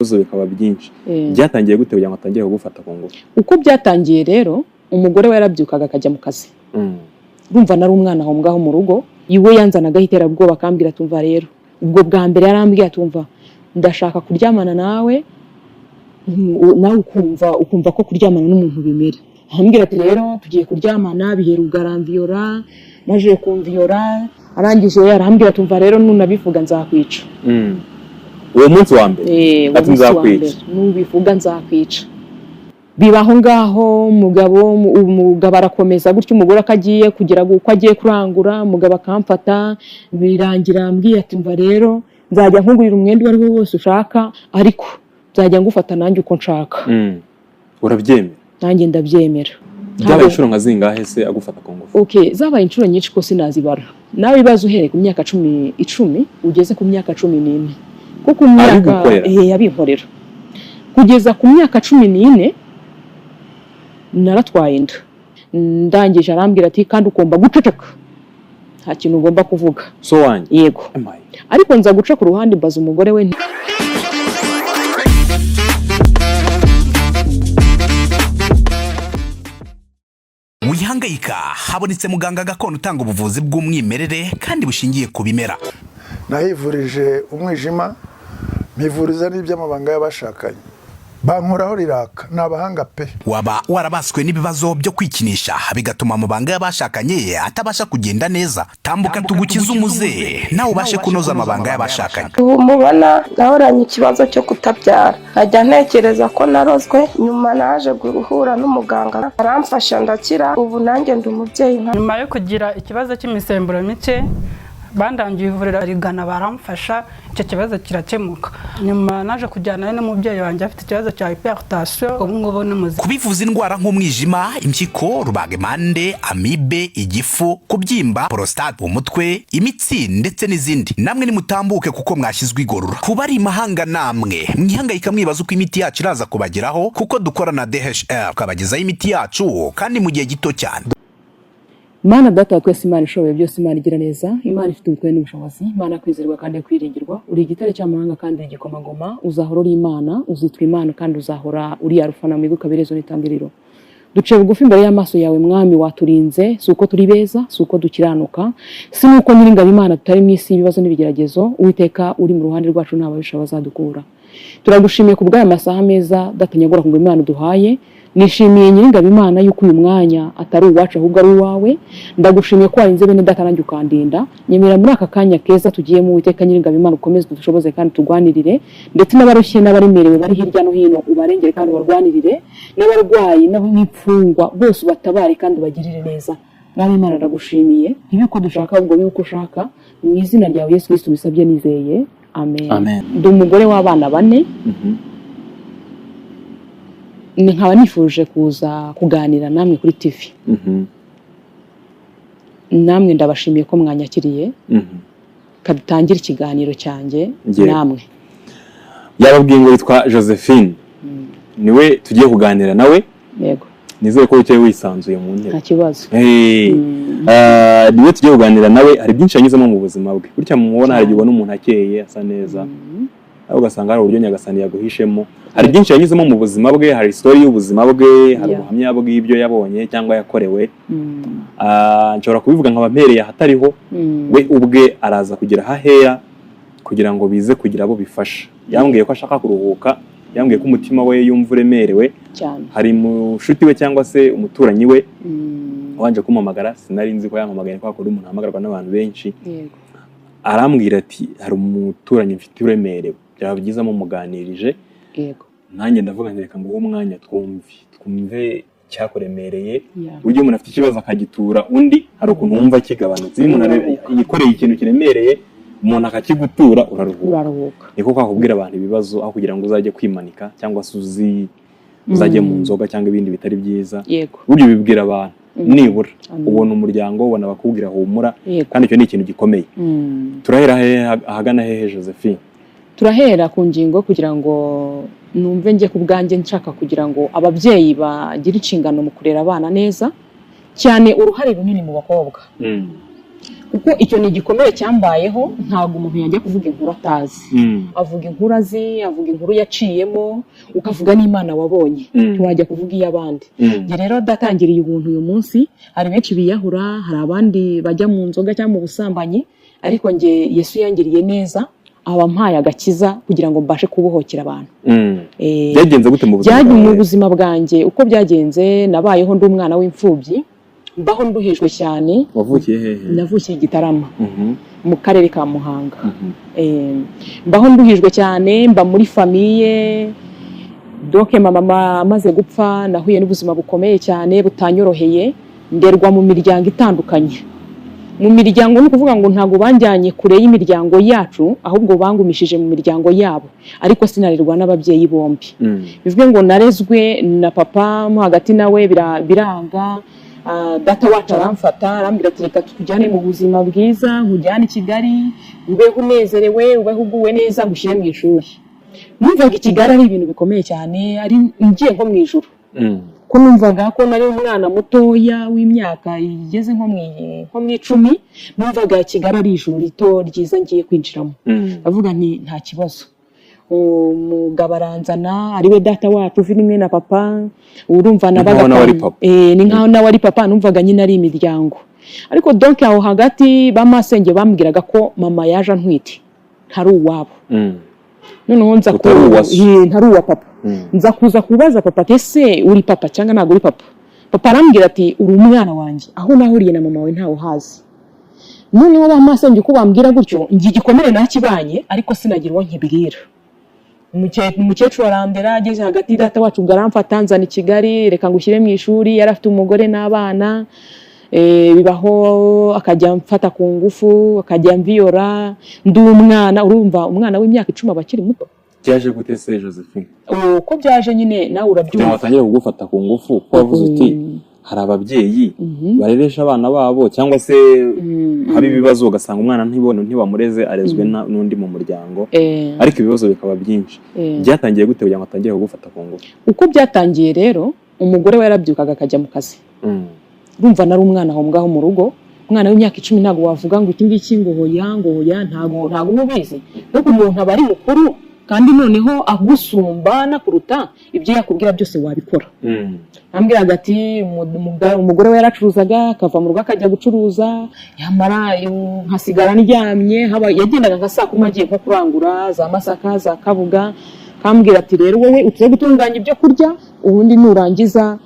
Ibibazo bikaba byinshi. Byatangiye gute kugira ngo atangire kugufata ku ngufu? Uko byatangiye rero, umugore we yarabyukaga akajya mu kazi. Urumva nari umwana aho ngaho mu rugo iwe, yanzanagaho iterabwoba, akambwira, tumva rero, ubwo bwa mbere yarambwiye, atumva ndashaka kuryamana nawe, nawe ukumva ko kuryamana n'umuntu bimera. Arambwira ati rero tugiye kuryamana, bihera ubwo aramviyora. Maze kumviyora, arangije arambwira, tumva rero, nunabivuga nzakwica. Uwo munsi wa mbere? Eh, uwo Ati munsi wa nzakwica. mbere, nubivuga nzakwica. Biba aho ngaho, umugabo arakomeza gutyo, umugore akagiye kugira ngo uko agiye kurangura, umugabo akamfata. Birangira ambwiye ati mva rero, nzajya nkugurira umwenda uwo ari wo wose ushaka, ariko nzajya ngufata nanjye uko nshaka. Urabyemera? Nanjye ndabyemera. Byabaye inshuro nka zingahe se agufata ku ngufu? Okay, zabaye inshuro nyinshi ko sinazibara. Nawe ibibazo uhereye ku myaka 10 ugeze ku myaka 14, kuko ku myaka Abigukorera? Eh, abinkorera kugeza ku myaka 14. Naratwaye inda, ndangije arambwira ati kandi ugomba guceceka, nta kintu ugomba kuvuga. So wanjye? Yego. Amaye. Ariko nza guca ku ruhande, mbaza umugore we nti Wihangayika, habonetse muganga gakondo utanga ubuvuzi bw'umwimerere kandi bushingiye ku bimera. Nahivurije umwijima, mpivuriza n'iby'amabanga y'abashakanye, bankoraho riraka, ni abahanga pe. Waba warabaswe n'ibibazo byo kwikinisha bigatuma amabanga y'abashakanye atabasha kugenda neza? Tambuka tugukize umuze, nawe ubashe kunoza amabanga y'abashakanye. Ubu mubona nahoranye ikibazo cyo kutabyara, nkajya ntekereza ko narozwe. Nyuma naje guhura n'umuganga aramfasha ndakira, ubu nanjye ndi umubyeyi nka Nyuma yo kugira ikibazo cy'imisemburo mike, bandangiye ivuriro rigana, baramfasha, icyo kibazo kirakemuka. Nyuma naje kujyanayo n'umubyeyi wanjye afite ikibazo cya hypertension, ubu ngubu ni muzima. Kubivuza indwara nk'umwijima, impyiko, rubagimpande, amibe, igifu, kubyimba, prostate, umutwe, imitsi ndetse n'izindi, namwe nimutambuke kuko mwashyizwe igorora. Kuba ari imahanga, namwe mwihangayika mwibaza uko imiti yacu iraza kubageraho, kuko dukora na DHL tukabagezaho imiti yacu kandi mu gihe gito cyane. Mana Data wa twese, Imana ishoboye byose, Imana igira neza, Imana ifite ubutware n'ubushobozi, Imana kwizerwa kandi kwiringirwa, uri igitare cy'amahanga kandi uri igikomangoma, uzahora uri Imana, uzitwa Imana kandi uzahora uri Arufa na Omega, ukaba iherezo n'itangiriro. Duciye bugufi imbere y'amaso yawe, Mwami waturinze. Si uko turi beza, si uko dukiranuka, si n'uko Nyiringabo Imana tutari mu isi y'ibibazo n'ibigeragezo. Uwiteka, uri mu ruhande rwacu, nta babisha bazadukura. Turagushimiye ku bw'aya masaha meza, Data nyagora ngo Imana uduhaye. Nishimiye, Nyiringabo Imana, yuko uyu mwanya atari uwacu ahubwo ari uwawe. Ndagushimiye ko warinze bene data nanjye ukandinda. Nyemera muri aka kanya keza tugiyemo, Uwiteka Nyiringabo Imana, ukomeze udushoboze kandi tugwanirire, ndetse n'abarushye n'abaremerewe bari hirya no hino ubarengere kandi ubarwanirire, n'abarwayi n'ab'imfungwa bose ubatabare kandi ubagirire neza. Mwami Imana, ndagushimiye, ntibibe uko dushaka ahubwo bibe uko ushaka. Mu izina ryawe Yesu Kristo bisabye nizeye, amen. Amen. Ndi umugore w'abana bane. Ni nkaba nifuje kuza kuganira namwe kuri TV. Namwe ndabashimiye ko mwanyakiriye. Kadutangire ikiganiro cyanjye namwe. Yababwiye ngo yitwa Josephine, niwe tugiye kuganira nawe. Yego. Nizere ko wicaye wisanzuye mu ntebe. Nta kibazo. Hey. Niwe tugiye kuganira nawe. Hari byinshi yanyuzemo mu buzima bwe. Gutya mumubona, hari igihe ubona umuntu akeye, asa neza, ariko ugasanga hari uburyo Nyagasani yaguhishemo. Hari byinshi yanyuzemo mu buzima bwe, hari story y'ubuzima bwe, hari ubuhamya bw'ibyo yabonye cyangwa yakorewe. Nshobora kubivuga nkaba mpereye ahatariho. We ubwe araza kugira aho ahera kugira ngo bize kugira abo bifasha. Yambwiye ko ashaka kuruhuka, yambwiye ko umutima we yumva uremerewe. Cyane. Hari mushuti we cyangwa se umuturanyi we wanje kumpamagara, sinari nzi ko yampamagaye kwa kundi umuntu ahamagarwa n'abantu benshi. Arambwira ati hari umuturanyi mfite uremerewe, byaba byiza mumuganirije. Nanjye ndavuga nti reka nguhe umwanya twumve icyakuremereye. Burya umuntu afite ikibazo akagitura undi, hari ukuntu wumva kigabanutse. Iyo umuntu yikoreye ikintu kiremereye, umuntu akakigutura, uraruhuka. Uraruhuka. Niko kwakubwira abantu ibibazo aho kugira ngo uzajye kwimanika cyangwa se uzi uzajye mu nzoga cyangwa ibindi bitari byiza. Burya ubibwira abantu, nibura ubona umuryango, ubona abakubwira humura, kandi icyo ni ikintu gikomeye. Turahera hehe, ahagana hehe, Josephine? Turahera ku ngingo kugira ngo numve njye ku bwanjye nshaka kugira ngo ababyeyi bagire inshingano mu kurera abana neza, cyane uruhare runini mu bakobwa. Kuko icyo ni igikomere cyambayeho. Ntabwo umuntu yajya kuvuga inkuru atazi. Avuga inkuru azi, avuga inkuru yaciyemo, ukavuga n'Imana wabonye. Ntiwajya kuvuga iy'abandi. Njye rero ndatangiriye ubuntu uyu munsi. Hari benshi biyahura, hari abandi bajya mu nzoga cyangwa mu busambanyi, ariko njye Yesu yangiriye neza, aba ampaye agakiza kugira ngo mbashe kubohokera abantu. Byagenze gute mu buzima Byagiye mu bwawe? buzima bwanjye, uko byagenze, nabayeho ndi umwana w'imfubyi, mbaho nduhijwe cyane. Wavukiye hehe? Navukiye i Gitarama, mu karere ka Muhanga. Mbaho nduhijwe cyane, mba muri famille. Donc mama amaze gupfa, nahuye n'ubuzima bukomeye cyane butanyoroheye, nderwa mu miryango itandukanye. Mu miryango, ni ukuvuga ngo ntabwo banjyanye kure y'imiryango yacu, ahubwo bangumishije mu miryango yabo, ariko sinarerwa n'ababyeyi bombi. Bivuge ngo narezwe na papa mo hagati, nawe biranga. Data wacu aramfata, arambwira ati: "Reka tukujyane mu buzima bwiza, nkujyane i Kigali, ubeho unezerewe, ubeho uguwe neza, ngushyire mu ishuri." Numvaga i Kigali ari ibintu bikomeye cyane, ari ngiye nko mu ijuru, ko numvaga ko nari umwana mutoya w'imyaka igeze nko mu 10. Numvaga Kigali ari ijuru rito ryiza ngiye kwinjiramo. Ndavuga nti: "Nta kibazo." Umugabo aranzana, ariwe data wacu uvimwe na papa, urumva. Ni Nabaga nkaho nawe ari papa. Ni nkaho nawe ari papa. Numvaga nyine ari imiryango, ariko donc aho hagati bamasenge bambwiraga ko mama yaje antwite, ntari uwabo. Noneho nza Utari uwa so. Ntari uwa papa. Nza kuza kubaza papa ati: "Ese uri papa cyangwa ntabwo uri papa?" Papa arambwira ati: "Uri umwana wanjye, aho nahuriye na mama wawe ntawe uhazi." Noneho ba masenge uko bambwira gutyo, njye igikomere nakibanye, ariko sinagira uwo nkibwira. Umukecuru arandera. Ageze hagati, data wacu ubwo aramfata, nzana i Kigali: "Reka ngushyire mu ishuri." Yari afite umugore n'abana. Bibaho akajya amfata ku ngufu, akajya amviyora ndi umwana. Urumva umwana w'imyaka 10 aba akiri muto. Byaje gute se, Josephine? Uko byaje nyine nawe Kugira ngo urabyumva. batangire kugufata ku ngufu, ko wavuze uti hari ababyeyi bareresha abana babo, cyangwa se haba ibibazo ugasanga umwana ntibone, ntibamureze, arezwe n'undi mu muryango, ariko ibibazo bikaba byinshi. Byatangiye gute kugira ngo atangire kugufata ku ngufu? Uko byatangiye rero, umugore we yarabyukaga akajya mu kazi. Urumva nari umwana aho ngaho mu rugo, umwana w'imyaka 10, ntabwo wavuga ngo iki ngiki, ngo hoya, ngo hoya, ntabwo uba ubizi. Ariko umuntu aba ari mukuru, kandi noneho agusumba anakuruta, ibyo yakubwira byose wabikora. Ambwiraga ati umugore we yaracuruzaga, akava mu rugo akajya gucuruza, yamara nkasigara ndyamye. Haba yagendaga nka saa 10 agiye nko kurangura za Masaka, za Kabuga, kambwira ati: "Rero wowe utuze gutunganya ibyo kurya, ubundi nurangiza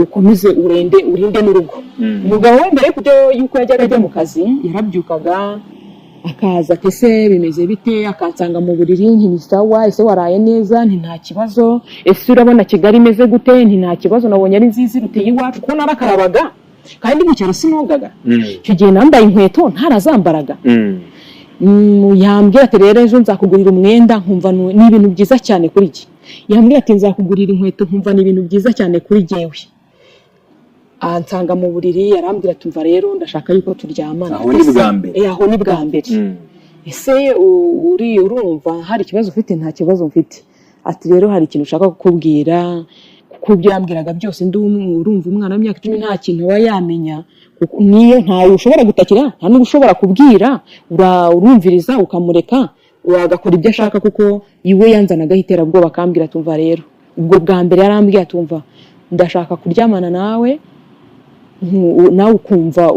ukomeze urinde n'urugo." Umugabo we, mbere yuko yajyaga ajya mu kazi, yarabyukaga akaza ati: "Ese bimeze bite?" Akansanga mu buriri: "Nti ni sawa. Ese waraye neza?" Nti: "Nta kibazo." "Ese urabona Kigali imeze gute?" Nti: "Nta kibazo, nabonye ari nziza, iruteye iwacu," kuko narakarabaga kandi mu cyaro sinogaga. Icyo gihe nambaye inkweto ntarazambaraga. Yambwira ati: "Rero ejo nzakugurira umwenda," nkumva ni ibintu byiza cyane kuri jye. Yambwira ati: "Nzakugurira inkweto," nkumva ni ibintu byiza cyane kuri jyewe. Ansanga mu buriri, arambwira ati: "Umva rero, ndashaka yuko turyamana." Aho ni bwa mbere? Aho ni bwa mbere. "Ese uri urumva hari ikibazo ufite?" "Nta kibazo mfite." Ati: "Rero hari ikintu ushaka kukubwira." Kuko ibyo yambwiraga byose urumva umwana w'imyaka 10 nta kintu aba yamenya, kuko niyo ntawe ushobora gutakira, nta n'uwo ushobora kubwira, urumviriza ukamureka agakora ibyo ashaka, kuko iwe yanzanagaho iterabwoba, akambwira ati: "Umva rero." Ubwo bwa mbere yarambwiye ati: "Umva, ndashaka kuryamana nawe, nawe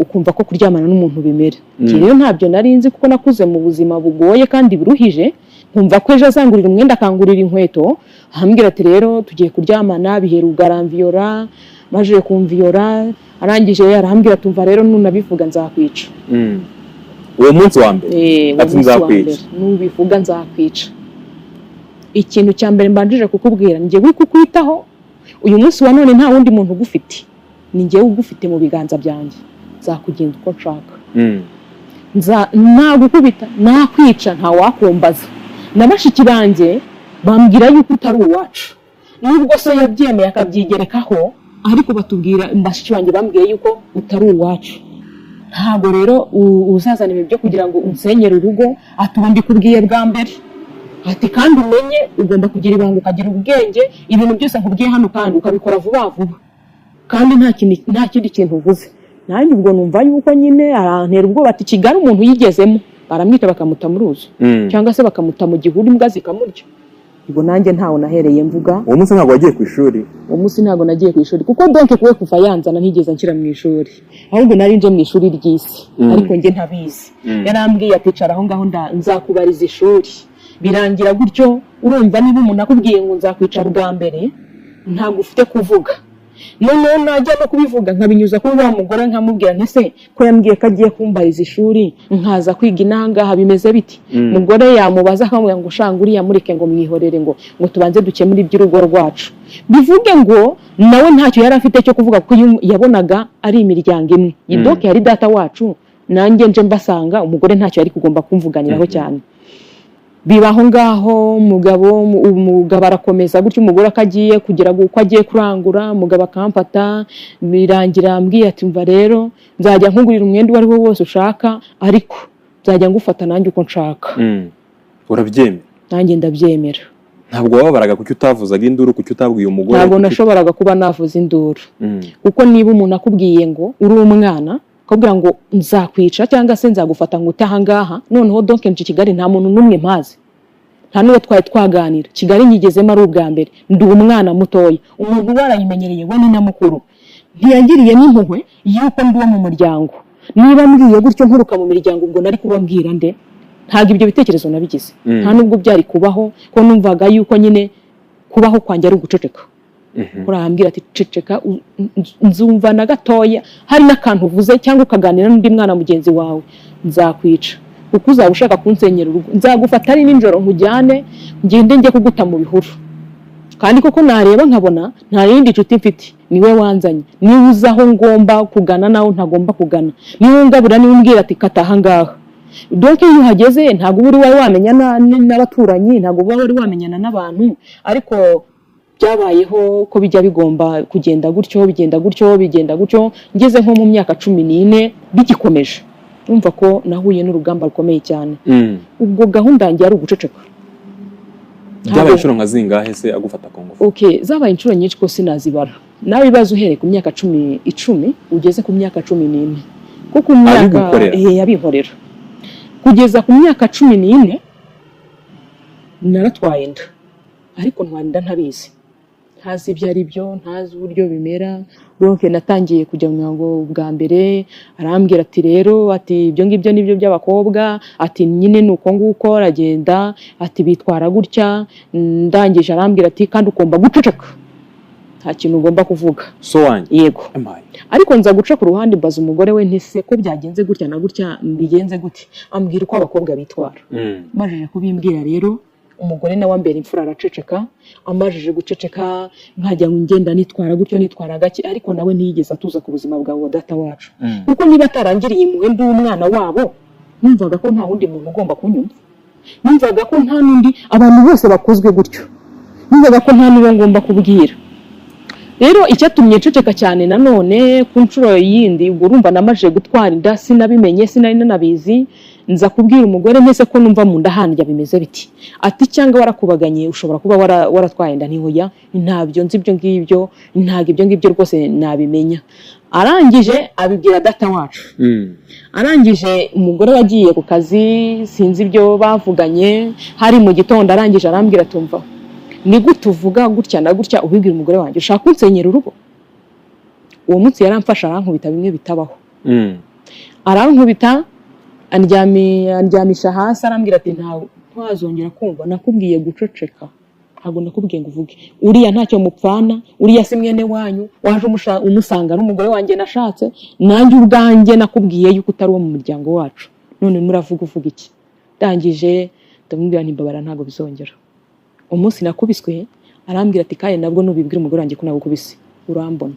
ukumva ko kuryamana n'umuntu bimera." Njye rero ntabyo nari nzi, kuko nakuze mu buzima bugoye kandi buruhije, nkumva ko ejo azangurira umwenda, akangurira inkweto. Ahambwira ati: "Rero tugiye kuryamana." Biheruka aramviyora, maze kumviyora arangije arambwira ati: "Umva rero, nunabivuga nzakwica." Uwo munsi wa mbere? Uwo Ati: munsi wa "Nzakwica." mbere. "Nubivuga nzakwica. Ikintu cya mbere mbanjije kukubwira, ni njyewe kukwitaho. Uyu munsi wa none nta wundi muntu ugufite, ni njyewe ugufite mu biganza byanjye. Nzakugenza uko nshaka. Nza nagukubita, nakwica, nta wakumbaza. Na bashiki banjye bambwira yuko utari uwacu, nubwo so yabyemeye akabyigerekaho, ariko batubwira, bashiki banjye bambwiye yuko utari uwacu. Ntabwo rero uzazana ibintu byo kugira ngo unsenyere urugo." Ati: "Ubu mbikubwiye bwa mbere." Ati: "Kandi umenye, ugomba kugira ibanga, ukagira ubwenge. Ibintu byose nkubwiye hano kandi ukabikora vuba vuba, kandi nta kindi kintu uvuze." Nanjye ubwo numva yuko nyine arantera ubwoba, ati Kigali umuntu yigezemo baramwica, bakamuta mu ruzi cyangwa se bakamuta mu gihuru, imbwa zikamurya. Ubwo nanjye ntawe nahereye mvuga. Uwo munsi ntabwo wagiye ku ishuri? Uwo munsi ntabwo nagiye ku ishuri, kuko donc kuwe kuva yanzana ntigeze anshyira mu ishuri, ahubwo nari nje mu ishuri ry'isi, ariko njye ntabizi. Yarambwiye ati: "Cara aho ngaho, nzakubariza ishuri." Birangira gutyo. Urumva, niba umuntu akubwiye ngo nzakwicara bwa mbere, ntabwo ufite kuvuga. Noneho najya no kubivuga nkabinyuza kuri wa mugore, nkamubwira nti: "Se ko yambwiye ko agiye kumbariza ishuri, nkaza kwiga inangaha, bimeze biti?" Mugore yamubaza akamubwira ngo: "Shanga uriya, mureke, ngo mwihorere, ngo tubanze dukemure iby'urugo rwacu." Bivuge ngo nawe ntacyo yari afite cyo kuvuga, kuko yabonaga ari imiryango imwe. Donc yari data wacu, nanjye nje mbasanga, umugore ntacyo yari kugomba kumvuganiraho cyane. Biba aho ngaho. Umugabo arakomeza gutyo, umugore akagiye kugira ngo uko agiye kurangura, umugabo akamfata. Birangira ambwiye ati: "Mva rero, nzajya nkugurira umwenda uwo ari wo wose ushaka, ariko nzajya ngufata nanjye uko nshaka." Urabyemera? Nanjye ndabyemera. Ntabwo wababaraga? Kuki utavuzaga induru? Kuki utabwiye umugore? Ntabwo nashoboraga kuba navuza induru, kuko niba umuntu akubwiye ngo uri umwana, akubwira ngo nzakwica cyangwa se nzagufata ngo ute ahangaha. Noneho donc nje i Kigali nta muntu n'umwe mpazi, nta n'uwo twari twaganira. Kigali nyigezemo ari ubwa mbere, ndi umwana mutoya. Umuntu warayimenyereye we ni na mukuru, ntiyangiriye n'impuhwe y'uko ndi uwo mu muryango. Niba mbwiye gutyo nturuka mu miryango, ubwo nari kubabwira nde? Ntabwo ibyo bitekerezo nabigize. Nta nubwo byari kubaho, ko numvaga yuko nyine kubaho kwanjye ari uguceceka. Urambwira ati: "Ceceka, nzumva na gatoya hari n'akantu uvuze cyangwa ukaganira n'undi mwana mugenzi wawe, nzakwica, kuko uzaba ushaka kunsenyera urugo. Nzagufata ari nijoro nkujyane, ngende njye kuguta mu bihuru." Kandi koko nareba nkabona nta yindi nshuti mfite, niwe wanzanye, niwe uzi aho ngomba kugana naho ntagomba kugana, niwe ungabura, niwe umbwira ati: "Kata aha ngaha." Donc iyo uhageze ntabwo uba uri wari wamenya n'abaturanyi, ntabwo uba wari wamenyana n'abantu. Ariko byabayeho ko bijya bigomba kugenda gutyo, bigenda gutyo, bigenda gutyo, ngeze nko mu myaka 14 bigikomeje. Urumva ko nahuye n'urugamba rukomeye cyane. Ubwo gahunda yanjye yari uguceceka. Byabaye inshuro nka zingahe se agufata ku ngufu? Okay, zabaye inshuro nyinshi ko sinazibara. Nawe ibibazo uhereye ku myaka 10, 10 ugeze ku myaka 14, kuko ku myaka Abigukorera? Eh, abinkorera kugeza ku myaka 14. Naratwaye inda, ariko ntwara inda ntabizi, ntazi ibyo ari byo, ntazi uburyo bimera. Donc natangiye kujya mu mihango bwa mbere, arambwira ati: "Rero," ati, "ibyo ngibyo nibyo by'abakobwa," ati, "nyine ni uko nguko." Aragenda ati: "Bitwara gutya." Ndangije arambwira ati: "Kandi ugomba guceceka, nta kintu ugomba kuvuga." So wanjye? Yego. Amaye. Ariko nza guca ku ruhande, mbaza umugore we ntise: "Ko byagenze gutya na gutya, mbigenze gute?" Ambwira uko abakobwa bitwara. Amajije kubimbwira rero, umugore nawe ambera imfura, araceceka. Amajije guceceka, nkajya ngenda nitwara gutyo, nitwara gake, ariko nawe ntiyigeze atuza ku buzima bwawe wa data wacu, kuko niba atarangiriye impuhwe ndi umwana wabo, numvaga ko nta wundi muntu ugomba kunyumva, numvaga ko nta n'undi, abantu bose bakozwe gutyo, numvaga ko nta n'uwo ngomba kubwira. Rero icyatumye nceceka cyane nanone ku nshuro yindi, ubwo urumva namajije gutwara inda sinabimenye, sinari nanabizi. Nza kubwira umugore ntese: "Ko numva mu nda handya, bimeze biti?" Ati: "Cyangwa warakubaganye, ushobora kuba waratwaye inda." Ntihoya, ntabyo nzi ibyo ngibyo, ntabwo ibyo ngibyo rwose nabimenya. Arangije abibwira data wacu. Arangije umugore wagiye ku kazi, sinzi ibyo bavuganye, hari mu gitondo. Arangije arambwira: "Tumva, ni gute uvuga gutya na gutya ubibwira umugore wanjye? Ushaka kunsenyera urugo?" Uwo munsi yaramfashe arankubita bimwe bitabaho. Arankubita, andyamisha hasi, arambwira ati: "Ntawe ntwazongera kumva, nakubwiye guceceka, ntabwo nakubwiye ngo uvuge. Uriya ntacyo mupfana, uriya si mwene wanyu, waje umusanga ari umugore wanjye nashatse nanjye ubwanjye. Nakubwiye yuko utari uwo mu muryango wacu, none muravuga uvuga iki?" Ndangije ndamubwira nti: "Mbabara, ntabwo bizongera." Umunsi nakubiswe, arambwira ati: "Kandi nabwo nubibwira umugore wanjye ko nagukubise, urambona."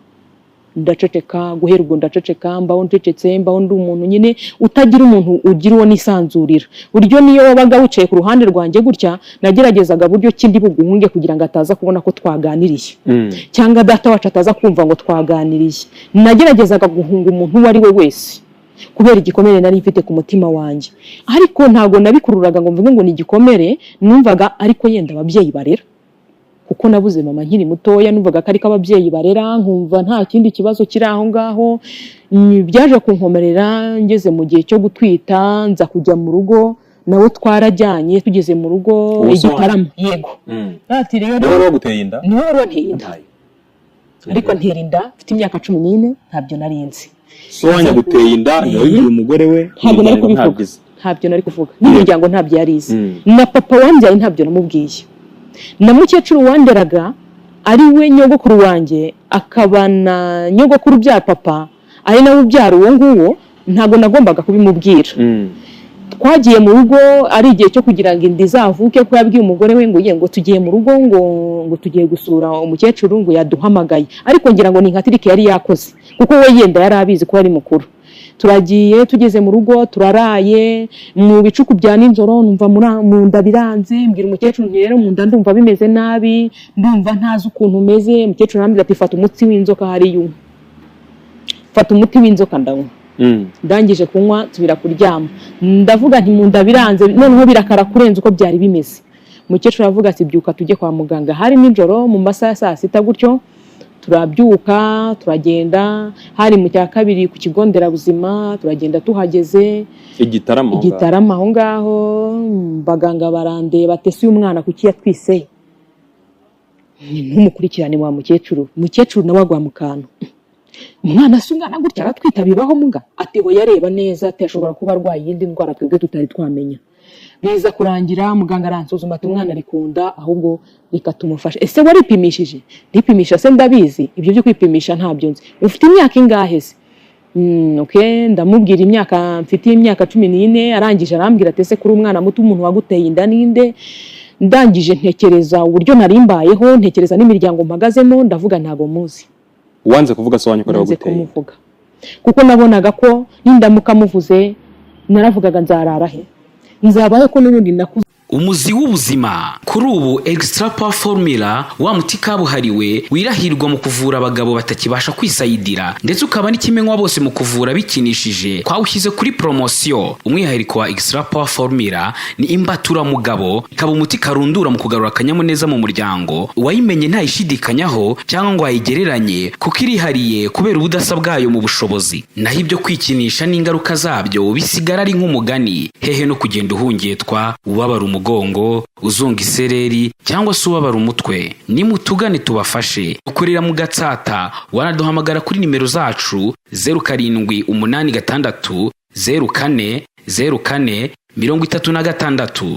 Ndaceceka. Guhera ubwo ndaceceka, mbaho ncecetse, mbaho ndi umuntu nyine utagira umuntu ugira uwo nisanzurira. Buryo niyo wabaga wicaye ku ruhande rwanjye gutya, nageragezaga buryo ki ndi buguhunge kugira ngo ataza kubona ko twaganiriye, cyangwa data wacu ataza kumva ngo twaganiriye. Nageragezaga guhunga umuntu uwo ari we wese kubera igikomere nari mfite ku mutima wanjye, ariko ntabwo nabikururaga ngo mvuge ngo ni igikomere. Numvaga ariko yenda ababyeyi barera, Kuko nabuze mama nkiri mutoya, numvaga ko ariko ababyeyi barera, nkumva nta kindi kibazo kiri aho ngaho. Byaje kunkomerera ngeze mu gihe cyo gutwita, nza kujya mu rugo nawe, twarajyanye, tugeze mu rugo Uwo so i Gitarama, yego. Ati rero Niwe wari waguteye inda? Niwe wari wanteye inda, ariko ntera inda mfite imyaka 14, ntabyo nari nzi. So wanyu aguteye inda, yabibwiye umugore we? Ntabwo nari Umuryango kubivuga. ntabyo izi. Ntabyo nari kuvuga, n'umuryango ntabyo yari izi. Na papa wambyaye ntabyo namubwiye, na mukecuru wanderaga, ari we nyogokuru wanjye, akaba na nyogokuru ubyara papa, ari nawe ubyara uwo nguwo, ntabwo nagombaga kubimubwira. Twagiye mu rugo ari igihe cyo kugira ngo inda izavuke, ko yabwiye umugore we ngo ye ngo tugiye mu rugo, ngo tugiye gusura umukecuru, ngo yaduhamagaye, ariko ngira ngo ni nka trick yari yakoze, kuko we yenda yari abizi ko yari mukuru. Turagiye, tugeze mu rugo turaraye. Mu bicuku bya nijoro numva mu nda biranze, mbwira umukecuru nti: "Rero mu nda ndumva bimeze nabi, ndumva ntazi ukuntu umeze." Umukecuru arambwira ati: "Fata umuti w'inzoka hariya unywe." Fata umuti w'inzoka ndanywa. Ndangije kunywa nsubira kuryama, ndavuga nti mu nda biranze, noneho birakara kurenza uko byari bimeze. Umukecuru aravuga ati: "Byuka tujye kwa muganga." Hari nijoro mu masaha ya saa sita gutyo, turabyuka turagenda, hari mu cya kabiri ku kigo nderabuzima. Turagenda, tuhageze I Gitarama aho ngaho. I Gitarama aho ngaho, abaganga barandeba ati: "Ese uyu mwana kuki yatwise?" "Ntumukurikirane wa mukecuru." Umukecuru nawe agwa mu kantu: "Umwana se umwana gutya aratwita, bibaho muga?" Ati: "We yareba neza." Ati: "Ashobora kuba arwaye iyindi ndwara twebwe tutari twamenya." Biza kurangira muganga aransuzuma ati: "Umwana ari ku nda, ahubwo reka tumufashe. Ese waripimishije?" "Ndipimisha se ndabizi? Ibyo byo kwipimisha ntabyo nzi." "Ufite imyaka ingahe se?" Okay, ndamubwira imyaka mfite, imyaka 14. Arangije arambwira ati: "Ese kuri umwana muto, umuntu waguteye inda ninde?" Ndangije ntekereza uburyo nari mbayeho, ntekereza n'imiryango mpagazemo, ndavuga ntago muzi. Wanze kuvuga so wanyu ko ariwe Nanze waguteye? kumuvuga, kuko nabonaga ko nindamuka muvuze, naravugaga nzarara he, nzabahe, ko n'ubundi nakuze. Umuzi w'ubuzima kuri ubu, Extra Power Formula, wa muti kabuhariwe wirahirwa mu kuvura abagabo batakibasha kwisayidira, ndetse ukaba n'ikimenywa bose mu kuvura bikinishije, twawushyize kuri poromosiyo. Umwihariko wa Extra Power Formula ni imbaturamugabo, ikaba umuti karundura mu kugarura akanyamuneza mu muryango. Uwayimenye ntayishidikanyaho cyangwa ngo ayigereranye, kuko irihariye kubera ubudasa bwayo mu bushobozi. Naho ibyo kwikinisha n'ingaruka zabyo bisigara ari nk'umugani. Hehe no kugenda uhungetwa, ubabara umugongo, uzunga isereri cyangwa se ubabara umutwe. Nimutugane tubafashe. Dukorera mu Gatsata. Wanaduhamagara kuri nimero zacu 0786040436.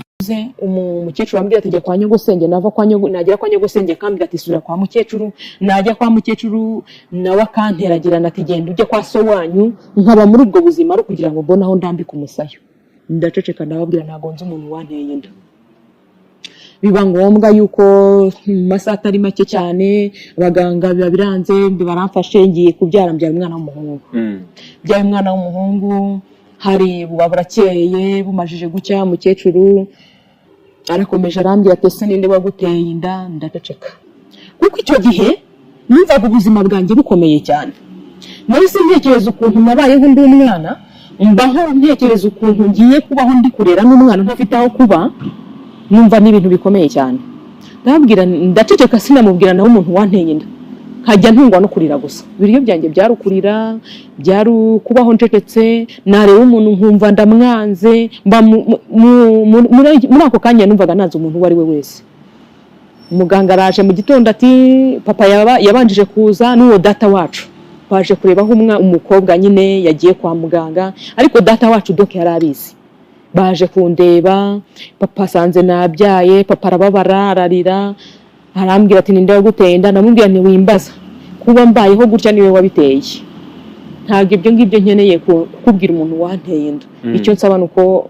Umukecuru ambwira ati: "Jya kwa nyogosenge." Nava kwa nyogo, nagera kwa nyogosenge akambwira ati: "Sura kwa mukecuru." Najya kwa mukecuru nawe akanteragirana ati: "Genda ujye kwa so wanyu." Nkaba muri ubwo buzima ari ukugira ngo mbone aho ndambika umusaya. Ndaceceka, ndababwira ntabwo nzi umuntu wanteye inda. Biba ngombwa yuko mu masaha atari make cyane abaganga biba biranze, baramfashe, ngiye kubyara, mbyara umwana w'umuhungu. Byaye umwana w'umuhungu, hari buba burakeye, bumajije gucya, umukecuru arakomeje arambwira ati: "Ese ninde waguteye inda?" Ndaceceka, kuko icyo gihe numvaga ubuzima bwanjye bukomeye cyane. Nahise ntekereza ukuntu nabayeho ndi umwana, mbaho ntekereza ukuntu ngiye kubaho ndi kurera n'umwana ntafite aho kuba, numva ni ibintu bikomeye cyane. Ndababwira, ndaceceka, sinamubwira nawe umuntu wanteye inda, nkajya ntungwa no kurira gusa. Ibiryo byanjye byari ukurira, byari kubaho ncecetse, nareba umuntu nkumva ndamwanze. Mba muri ako kanya numvaga nanze umuntu uwo ari we wese. Umuganga araje mu gitondo ati papa yabanjije kuza n'uwo data wacu, baje kureba aho umukobwa nyine yagiye kwa muganga, ariko data wacu donc yari abizi. Baje kundeba, papa asanze nabyaye, papa arababara, ararira, arambwira ati: "Ninde waguteye inda?" Ndamubwira nti: "Wimbaza, kuba mbayeho gutya niwe wabiteye. Ntabwo ibyo ngibyo nkeneye kukubwira umuntu wanteye inda. Icyo nsaba ni uko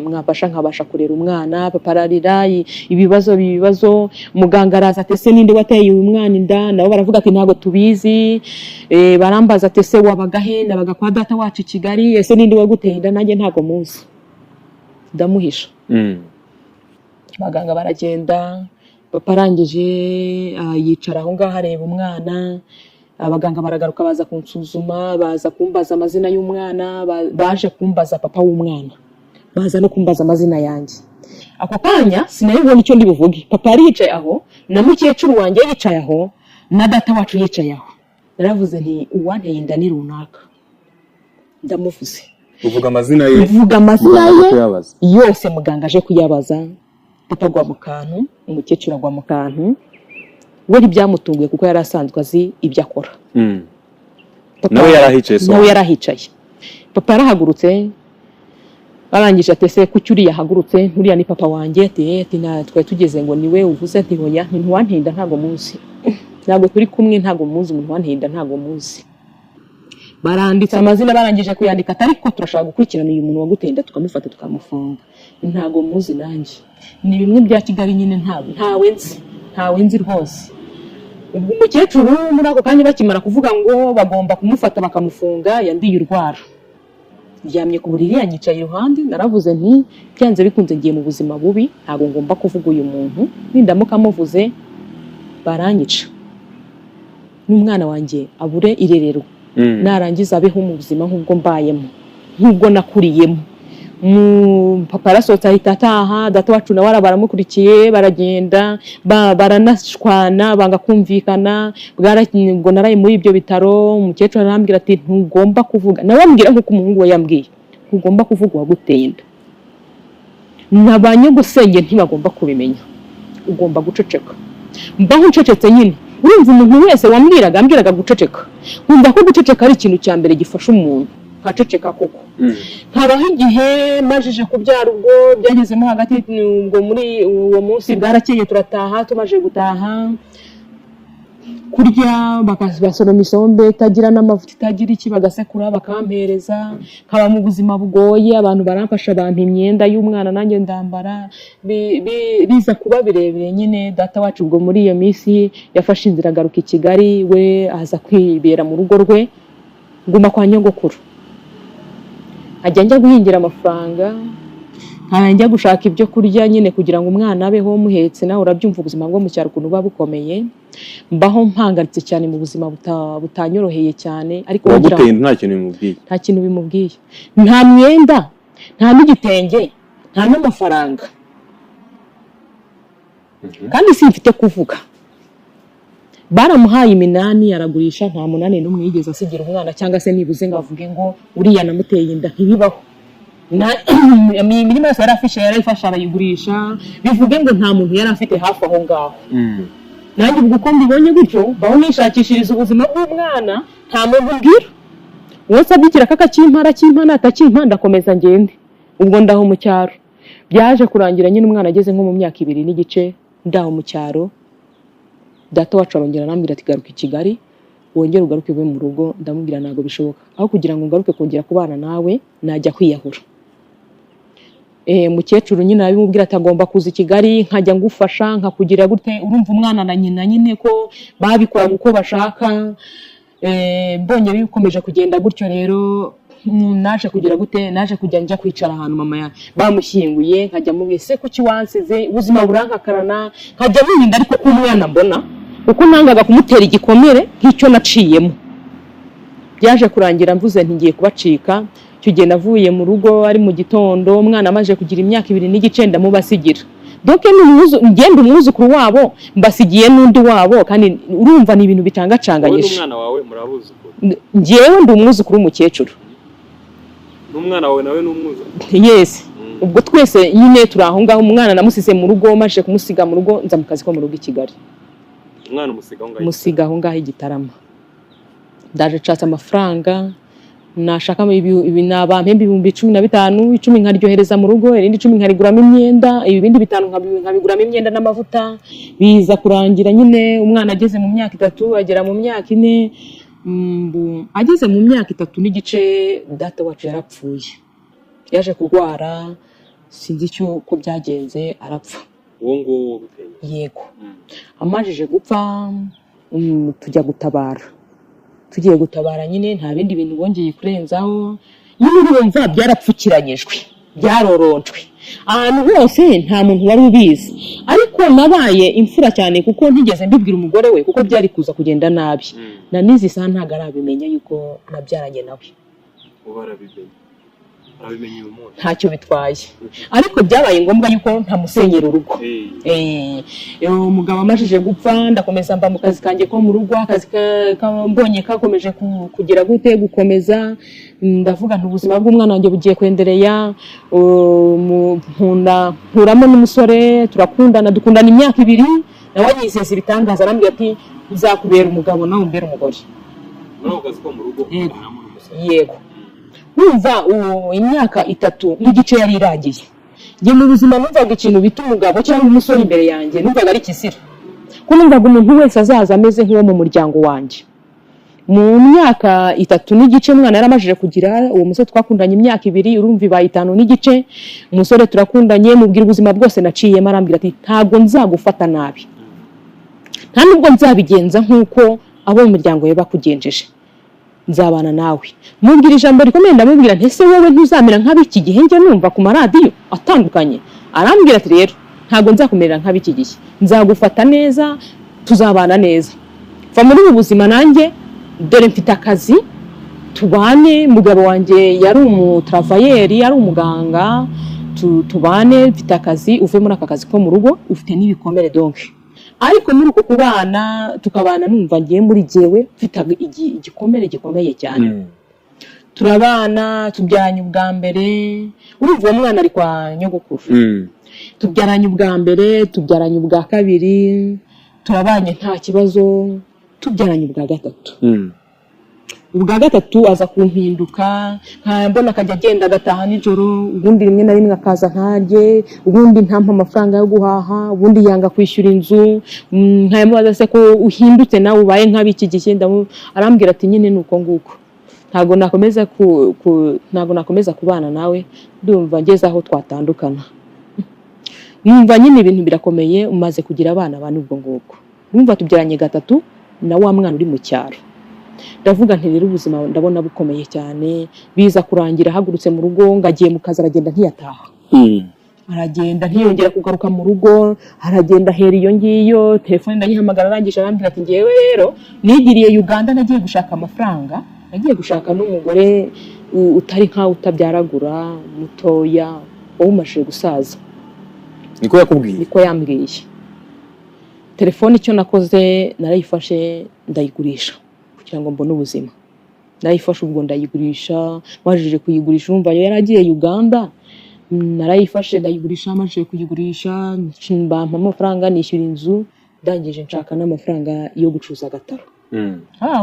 mwafasha nkabasha kurera umwana." Papa ararira, ibibazo ibibazo. Muganga araza ati: "Ese ninde wateye uyu mwana inda?" Nabo baravuga ati: "Ntabwo tubizi." Barambaza ati: "Ese wabaga he?" "Nabaga kwa data wacu i Kigali." "Ese ninde waguteye inda?" "Nanjye ntabwo muzi." Ndamuhisha. Abaganga baragenda, papa arangije yicara aho ngaho areba umwana. Abaganga baragaruka, baza kunsuzuma, baza kumbaza amazina y'umwana, baje kumbaza papa w'umwana, baza no kumbaza amazina yanjye. Ako kanya sinari icyo ndi buvuge. Papa yari yicaye aho, na mukecuru wanjye yicaye aho, na data wacu yicaye aho. Naravuze nti: "Uwanteye inda ni runaka." Ndamuvuze. Uvuga amazina ye? Mvuga amazina Muganga ye aje kuyabaza. yose. Muganga aje kuyabaza, papa agwa mu kantu, umukecuru agwa mu kantu. We ntibyamutunguye kuko yari asanzwe azi ibyo akora. Papa- Nawe yari ahicaye, so. Nawe yari ahicaye. Papa yarahagurutse, barangije ati: "Ese kuki uriya ahagurutse? Uriya ni papa wanjye." Ati: "Eh," ati: "Na twari tugeze ngo niwe uvuze." Ati: "Hoya, ntiwantinda, ntabwo muzi, ntabwo turi kumwe, ntabwo muzi. Umuntu wantinda ntabwo muzi." Baranditse amazina, barangije kuyandika ati: "Ariko turashaka gukurikirana uyu muntu wagutenda, tukamufata tukamufunga." "Ntabwo muzi nanjye, ni bimwe bya Kigali nyine, ntabwo ntawe nzi, ntawe nzi rwose." Ubwo umukecuru muri ako kanya bakimara kuvuga ngo bagomba kumufata bakamufunga, yandiye urwara, ndyamye ku buriri, yanyicaye iruhande. Naravuze nti: "Byanze bikunze ngiye mu buzima bubi, ntabwo ngomba kuvuga uyu muntu. Nindamuka muvuze baranyica, n'umwana wanjye abure irerero, narangiza abeho mu buzima nk'ubwo mbayemo, nk'ubwo nakuriyemo." Papa yarasohotse ahita ataha. Data wacu nawe baramukurikiye baragenda, baranashwana, banga kumvikana. Ubwo naraye muri ibyo bitaro. Umukecuru arambwira ati: "Ntugomba kuvuga." Nawe ambwira nk'uko umuhungu we yambwiye: "Ntugomba kuvuga uwaguteye inda, na ba nyogosenge ntibagomba kubimenya, ugomba guceceka." Mbaho ncecetse nyine. Urumva, umuntu wese wambwiraga ambwiraga guceceka, nkumva ko guceceka ari ikintu cya mbere gifasha umuntu, nkaceceka koko. Nkabaho igihe majije kubyara. Ubwo byagezemo hagati, ubwo muri uwo munsi bwarakeye turataha. Tumaze gutaha, kurya basoroma isombe itagira n'amavuta, itagira iki, bagasekura bakampereza, nkaba mu buzima bugoye. Abantu baramfasha, bampa imyenda y'umwana nanjye ndambara. Biza kuba birebire nyine. Data wacu ubwo muri iyo minsi yafashe inzira agaruka i Kigali, we aza kwibera mu rugo rwe, nguma kwa nyogokuru, nkajya njya guhingira amafaranga, nkajya njya gushaka ibyo kurya nyine kugira ngo umwana abeho muhetse. Nawe urabyumva ubuzima bwo mu cyaro ukuntu buba bukomeye. Mbaho mpangaritse cyane mu buzima butanyoroheye cyane, ariko wagira Uwaguteye inda nta kintu bimubwiye? Nta kintu bimubwiye, nta myenda, nta n'igitenge, nta n'amafaranga, kandi simfite kuvuga. Baramuhaye iminani aragurisha, nta munani n'umwe yigeze asigira umwana, cyangwa se nibuze ngo avuge ngo uriya namuteye inda, ntibibaho. Imirima yose yari afishe yarayifashe arayigurisha, bivuge ngo nta muntu yari afite hafi aho ngaho. Nanjye ubwo uko mbibonye gutyo, mbaho nishakishiriza ubuzima bw'umwana, nta muntu mbwira. Uwo nsabye ikiraka akakimpa, arakimpa, natakimpa ndakomeza ngende. Ubwo ndaho mu cyaro, byaje kurangira nyine umwana ageze nko mu myaka 2 n'igice, ndaho mu cyaro. Data wacu arongera arambwira ati: "Garuka i Kigali, wongere ugaruke ube mu rugo." Ndamubwira: "Ntabwo bishoboka, aho kugira ngo ngaruke kongera kubana nawe najya kwiyahura." Mukecuru nyine arabimubwira ati: "Agomba kuza i Kigali, nkajya ngufasha, nkakugira gute." Urumva umwana na nyina nyine ko babikoraga uko bashaka. Mbonye bikomeje kugenda gutyo rero, naje kugira gute? Naje kujya njya kwicara ahantu mama bamushyinguye, nkajya mubwira: "Se kuki wansize?" Ubuzima burankakarana, nkajya murinda ariko ko umwana mbona, kuko nangaga kumutera igikomere nk'icyo naciyemo. Byaje kurangira mvuze nti: "Ngiye kubacika." Icyo gihe navuye mu rugo ari mu gitondo, umwana amaze kugira imyaka 2 n'igice, ndamubasigira. Donc ni ngenda umwuzukuru wabo, mbasigiye n'undi wabo, kandi urumva ni ibintu Wowe bitangacanganyije. n'umwana wawe murabuzukuru? Njyewe ndi umwuzukuru w'umukecuru. N'umwana wawe nawe ni umwuzukuru? Yes. Ubwo twese nyine turi aho ngaho. Umwana namusize mu rugo, maze kumusiga mu rugo nza mu kazi ko mu rugo i Kigali. Umwana umusiga aho ngaho? Musiga aho ngaho i Gitarama. Ndaje nshatse amafaranga, nashaka ibi nabampemba 15,000, 10 nkaryohereza mu rugo, irindi 10 nkariguramo imyenda, ibindi 5 nkabiguramo imyenda n'amavuta. Biza kurangira nyine umwana ageze mu myaka 3, agera mu myaka 4. Ageze mu myaka 3 n'igice data wacu yarapfuye. Yaje kurwara, sinzi icyo uko byagenze, arapfa. Uwo nguwo waguteye? Yego. Amajije gupfa, tujya gutabara. Tugiye gutabara nyine nta bindi bintu bongeye kurenzaho nyine, urumva byarapfukiranyijwe, byaroroncwe ahantu hose, nta muntu wari ubizi. Ariko nabaye imfura cyane kuko ntigeze mbibwira umugore we, kuko byari kuza kugenda nabi. Na n'izi saha ntabwo arabimenya yuko nabyaranye nawe. Ubu arabimenye? Ntacyo bitwaye, ariko byabaye ngombwa yuko ntamusenyera urugo. Umugabo amajije gupfa, ndakomeza mba mu kazi kanjye ko mu rugo. Akazi mbonye kakomeje kugira gute, gukomeza. Ndavuga nti ubuzima bw'umwana wanjye bugiye kwendereya. Nkunda nkuramo n'umusore, turakundana, dukundana imyaka 2. Nawe anyizeza ibitangaza, arambwira ati uzakubera umugabo, nawe umbere umugore. Muri ako kazi ko mu rugo? Yego. Yego, wumva ubu imyaka 3 n'igice yari irangiye. Njye mu buzima numvaga ikintu bita umugabo cyangwa umusore imbere yanjye numvaga ari ikizira, ko numvaga umuntu wese azaza ameze nk'uwo mu muryango wanjye. Mu myaka 3 n'igice umwana yaramajije kugira. Uwo musore twakundanye imyaka 2, urumva ibaye 5 n'igice. Umusore turakundanye, mubwira ubuzima bwose naciyemo, arambwira ati ntabwo nzagufata nabi, nta nubwo nzabigenza nk'uko abo mu muryango we bakugenjeje, nzabana nawe. Mubwira ijambo rikomeye, ndamubwira nti ese wowe ntuzamera nk'ab'iki gihe njya numva ku maradiyo atandukanye? Arambwira ati rero ntabwo nzakumerera nk'ab'iki gihe, nzagufata neza, tuzabana neza, va muri ubu buzima, nanjye dore mfite akazi, tubane. Umugabo wanjye yari umutravailleur, yari umuganga. Tubane, mfite akazi, uve muri aka kazi ko mu rugo, ufite n'ibikomere. Donc ariko muri uko kubana, tukabana, numva ngiye muri jyewe mfite igikomere gikomeye cyane. Turabana, tubyaranye ubwa mbere. Urumva uwo mwana ari kwa nyogokuru. Tubyaranye ubwa mbere, tubyaranye ubwa kabiri, turabanye nta kibazo. Tubyaranye ubwa gatatu, ubwa gatatu aza kumpinduka, mbona akajya agenda agataha nijoro, ubundi rimwe na rimwe akaza ntarye, ubundi ntampa amafaranga yo guhaha, ubundi yanga kwishyura inzu. Nkayamubaza se ko uhindutse nawe ubaye nk'ab'iki gihe? Arambwira ati nyine ni uko nguko, ntabwo nakomeza kubana nawe, ndumva ngeze aho twatandukana. Numva nyine ibintu birakomeye, umaze kugira abana bane ubwo ngubwo. Numva tubyaranye gatatu na wa mwana uri mu cyaro. Ndavuga nti rero ubuzima ndabona bukomeye cyane. Biza kurangira ahagurutse mu rugo ngo agiye mu kazi, aragenda ntiyataha, aragenda ntiyongera kugaruka mu rugo, aragenda ahera iyo ngiyo. Telefone ndayihamagara, arangije arambwira ati ngewe rero nigiriye Uganda, nagiye gushaka amafaranga, nagiye gushaka n'umugore utari nkawe, utabyaragura, mutoya, wowe umajije gusaza. Niko yakubwiye? Niko yambwiye. Telefone icyo nakoze, narayifashe ndayigurisha kugira ngo mbone ubuzima. Narayifashe ubwo ndayigurisha. Majije kuyigurisha, urumva yari agiye Uganda, narayifashe ndayigurisha. Majije kuyigurisha, bampa amafaranga, nishyura inzu, ndangije nshaka n'amafaranga yo gucuruza agataro.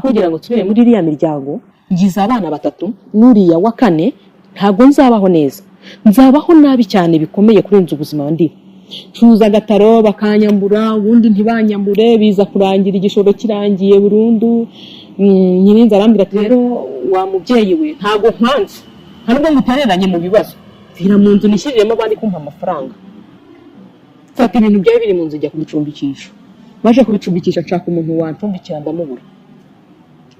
Kugira ngo nsubire muri iriya miryango ngize abana batatu n'uriya wa kane, ntabwo nzabaho neza, nzabaho nabi cyane bikomeye kurenza ubuzima ndiho. Cuza agataro bakanyambura, ubundi ntibanyambure, biza kurangira igishoro kirangiye burundu. Nyirinzu arambwira ati rero wa mubyeyi we, ntabwo nkwanze, nta nubwo ngutereranye mu bibazo, vira mu nzu nishyiriremo abandi kumpa amafaranga. Mfata ibintu byari biri mu nzu njya kubicumbikisha. Maje kubicumbikisha, nshaka umuntu wancumbikira ndamubura.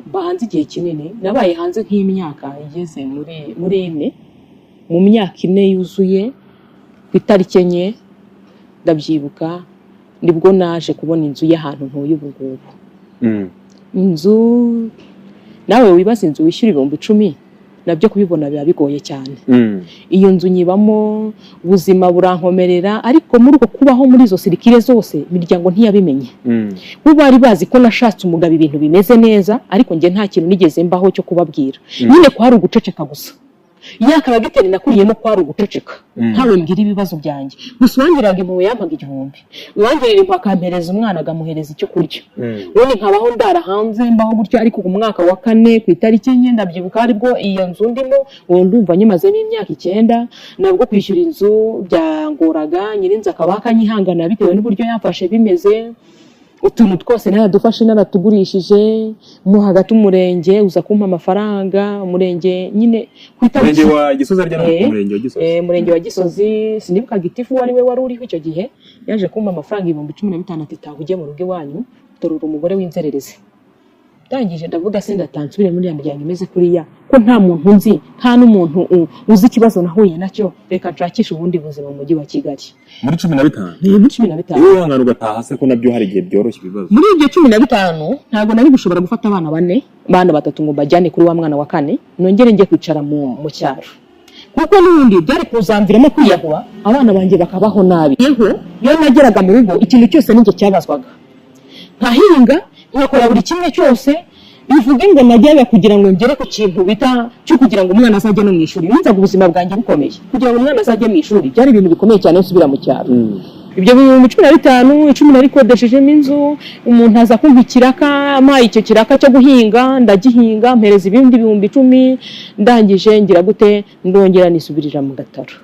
Mba hanze igihe kinini, nabaye hanze nk'imyaka igeze muri 4. Mu myaka 4 yuzuye, ku itariki 4, ndabyibuka, nibwo naje kubona inzu y'ahantu ntuye ubu ngubu. Inzu, nawe wibaza, inzu wishyura 10,000, nabyo kubibona biba bigoye cyane. Iyo nzu nyibamo, ubuzima burankomerera, ariko muri uko kubaho muri izo circuit zose, imiryango ntiyabimenye. Bo bari bazi ko nashatse umugabo, ibintu bimeze neza, ariko njye nta kintu nigeze mbaho cyo kubabwira. Nyine kwari uguceceka gusa, ya caractère nakuriyemo, kwari uguceceka. Ntawe mbwira ibibazo byanjye, gusa uwangiraga impuhwe yampaga 1000, uwangirira impuhwe akampereza umwana, agamuhereza icyo kurya, ubundi nkabaho ndara hanze, mbaho gutyo. Ariko ku mwaka wa kane, ku itariki 4, ndabyibuka, aribwo iyo nzu ndimo ubu, ndumva nyimazemo imyaka 9. Nabwo kwishyura inzu byangoraga, nyirinzu akaba akanyihangana bitewe n'uburyo yamfashe bimeze. Utuntu twose naradufashe naratugurishije. Mo hagati umurenge uza kumpa amafaranga, umurenge nyine ku itariki Umurenge wa Gisozi arya no Eh, Umurenge wa Gisozi. Umurenge wa Gisozi, sinibuka gitifu uwo ari we wari uriho icyo gihe, yaje kumpa amafaranga 15,000, ati taha ujye mu rugo iwanyu, torora umugore w'inzererezi. Ndangije ndavuga se ndatansubire muri ya miryango imeze kuriya, ko nta muntu nzi, nta n'umuntu uzi ikibazo nahuye nacyo? Reka nshakishe ubundi buzima mu mujyi wa Kigali. Muri 15? Ni muri 15. Iyo wihangana ugataha se, ko nabyo hari igihe byoroshya ibibazo? Muri ibyo 15 ntabwo nari gushobora gufata abana bane, abana batatu, ngo mbajyane kuri wa mwana wa kane, nongere njye kwicara mu cyaro. Kuko n'ubundi byari kuzamviramo kwiyahura, abana banjye bakabaho nabi. Yeho, iyo nageraga mu rugo, ikintu cyose ninjye cyabazwaga, nkahinga, nkakora buri kimwe cyose. Bivuge ngo najyaga kugira ngo ngere ku kintu bita cyo kugira ngo umwana azajye no mu ishuri. Numvaga ubuzima bwanjye bukomeye. Kugira ngo umwana azajye mu ishuri byari ibintu bikomeye cyane. Nsubira mu cyaro, ibyo 15,000, 10 narikodeshejemo inzu. Umuntu aza kumpa ikiraka, ampaye icyo kiraka cyo guhinga, ndagihinga, mpereza ibindi 10,000. Ndangije ngira gute? Ndongera nisubirira mu gataro.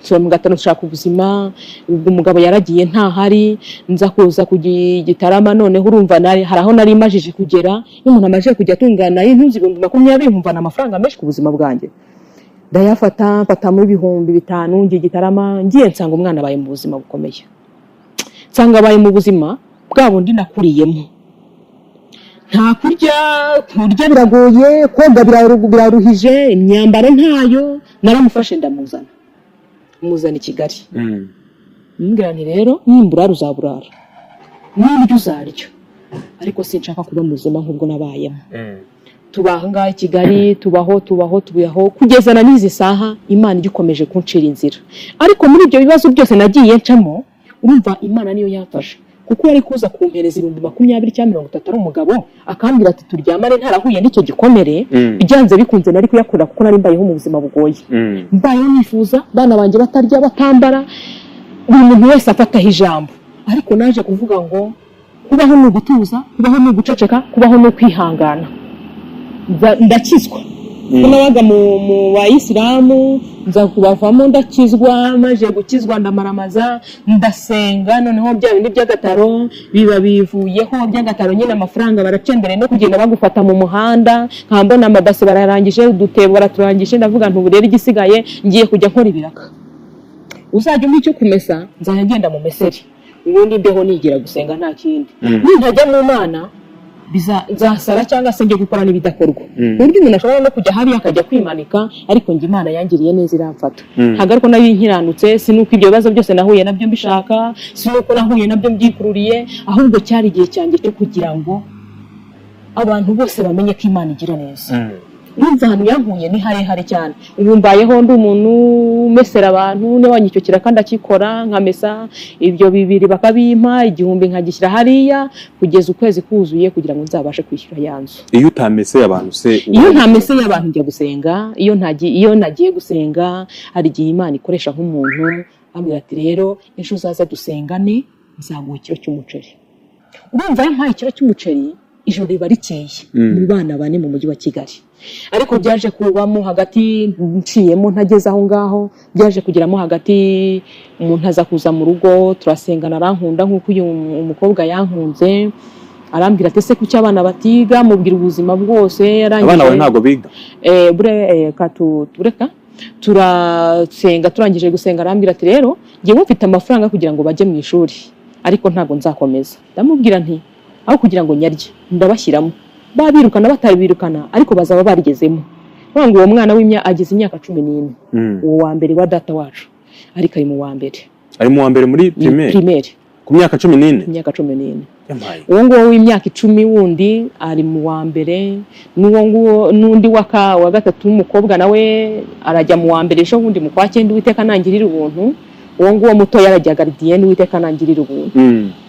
Nsubira mu gataro nshaka ubuzima. Ubwo umugabo yaragiye ntahari, nza kuza ku Gitarama. Noneho urumva hari aho nari majije kugera. Iyo umuntu amajije kujya atungana intuzi 20,000, nkumva ni amafaranga menshi ku buzima bwanjye. Ndayafata, mfatamo 5000, ngiye Gitarama. Ngiye nsanga umwana abaye mu buzima bukomeye, nsanga abaye mu buzima bwa bundi nakuriyemo. Nta kurya, kurya biragoye, koga biraruhije, imyambaro ntayo. Naramufashe ndamuzana, muzana i Kigali. Mbwira nti: "Rero nimburara uzaburara, niryo uzarya, ariko sinshaka kuba muzima nk'ubwo nabayemo." Tuba aha ngaha i Kigali, tubaho, tubaho, tubaho kugeza na n'izi saha. Imana igikomeje kuncira inzira. Ariko muri ibyo bibazo byose nagiye ncamo, urumva Imana niyo yamfasha, kuko yari kuza kumpereza 20,000 cyangwa 30 ari umugabo, akambwira ati turyamane ntarahuye n'icyo gikomere, byanze bikunze nari kuyakora, kuko nari mbayeho mu buzima bugoye, mbayeho nifuza, abana banjye batarya, batambara, buri muntu wese afataho ijambo. Ariko naje kuvuga ngo kubaho ni ugutuza, kubaho ni uguceceka, kubaho ni ukwihangana. Ndakizwa, kuko nabaga mu bayisilamu, nza kubavamo ndakizwa. Maze gukizwa ndamaramaza, ndasenga. Noneho bya bindi by'agataro biba bivuyeho. By'agataro nyine, amafaranga baracendere no kugenda bagufata mu muhanda, nkaba mbona amabase bararangije, udutebo baraturangije. Ndavuga nti: "Ubu rero igisigaye ngiye kujya nkora ibiraka, uzajya umpa icyo kumesa, nzajya ngenda mu meseri, ubundi mbeho nigira gusenga, nta kindi. Nintajya mu Mana nzasara cyangwa se njye gukora n'ibidakorwa." Ku buryo umuntu ashobora no kujya hariya akajya kwimanika. Ariko njye Imana yangiriye neza, iramfata. Ntabwo ariko nari nkiranutse, si nuko ibyo bibazo byose nahuye nabyo mbishaka, si nuko nahuye nabyo mbyikururiye, ahubwo cyari igihe cyanjye cyo kugira ngo abantu bose bamenye ko Imana igira neza. Urumva ahantu yankuye ni harehare cyane. Ubu mbayeho ndi umuntu umesera abantu. Niba icyo kiraka ndakikora, nkamesa ibyo bibiri bakabimpa, 1000 nkagishyira hariya kugeza ukwezi kuzuye, kugira ngo nzabashe kwishyura ya nzu. Iyo utameseye abantu se? Iyo ntameseye abantu njya gusenga. Iyo nagiye gusenga, hari igihe Imana ikoresha nk'umuntu ambwira ati: "Rero ejo uzaza dusengane, nzaguha ikiro cy'umuceri." Urumva iyo mpaye ikiro cy'umuceri, ijoro riba rikeye mu bana bane mu mujyi wa Kigali. Ariko byaje kubamo hagati, nciyemo ntageze aho ngaho, byaje kugeramo hagati, umuntu aza kuza mu rugo, turasengana, arankunda nk'uko uyu umukobwa yankunze. Arambwira ati: "Ese kuki abana batiga?" Mubwira ubuzima bwose. Abana bawe ntabwo biga? Bureka turasenga. Turangije gusenga arambwira ati: "Rero njyewe mfite amafaranga kugira ngo bajye mu ishuri, ariko ntabwo nzakomeza." Ndamubwira nti: "Aho kugira ngo nyarye, ndabashyiramo, babirukana batabirukana, ariko bazaba barigezemo." Kuvuga ngo uwo mwana ageze imyaka 14, uwo wa mbere wa data wacu, ariko ari mu wa mbere. Ari mu wa mbere muri primaire? Primaire. Ku myaka 14? Imyaka 14. Yampaye. Uwo nguwo w'imyaka 10 wundi ari mu wa mbere, n'uwo nguwo n'undi wa gatatu w'umukobwa nawe arajya mu wa mbere ejo bundi mu kwa cyenda, Uwiteka nangirira ubuntu. Uwo nguwo mutoya arajya gardienne, Uwiteka nangirira ubuntu.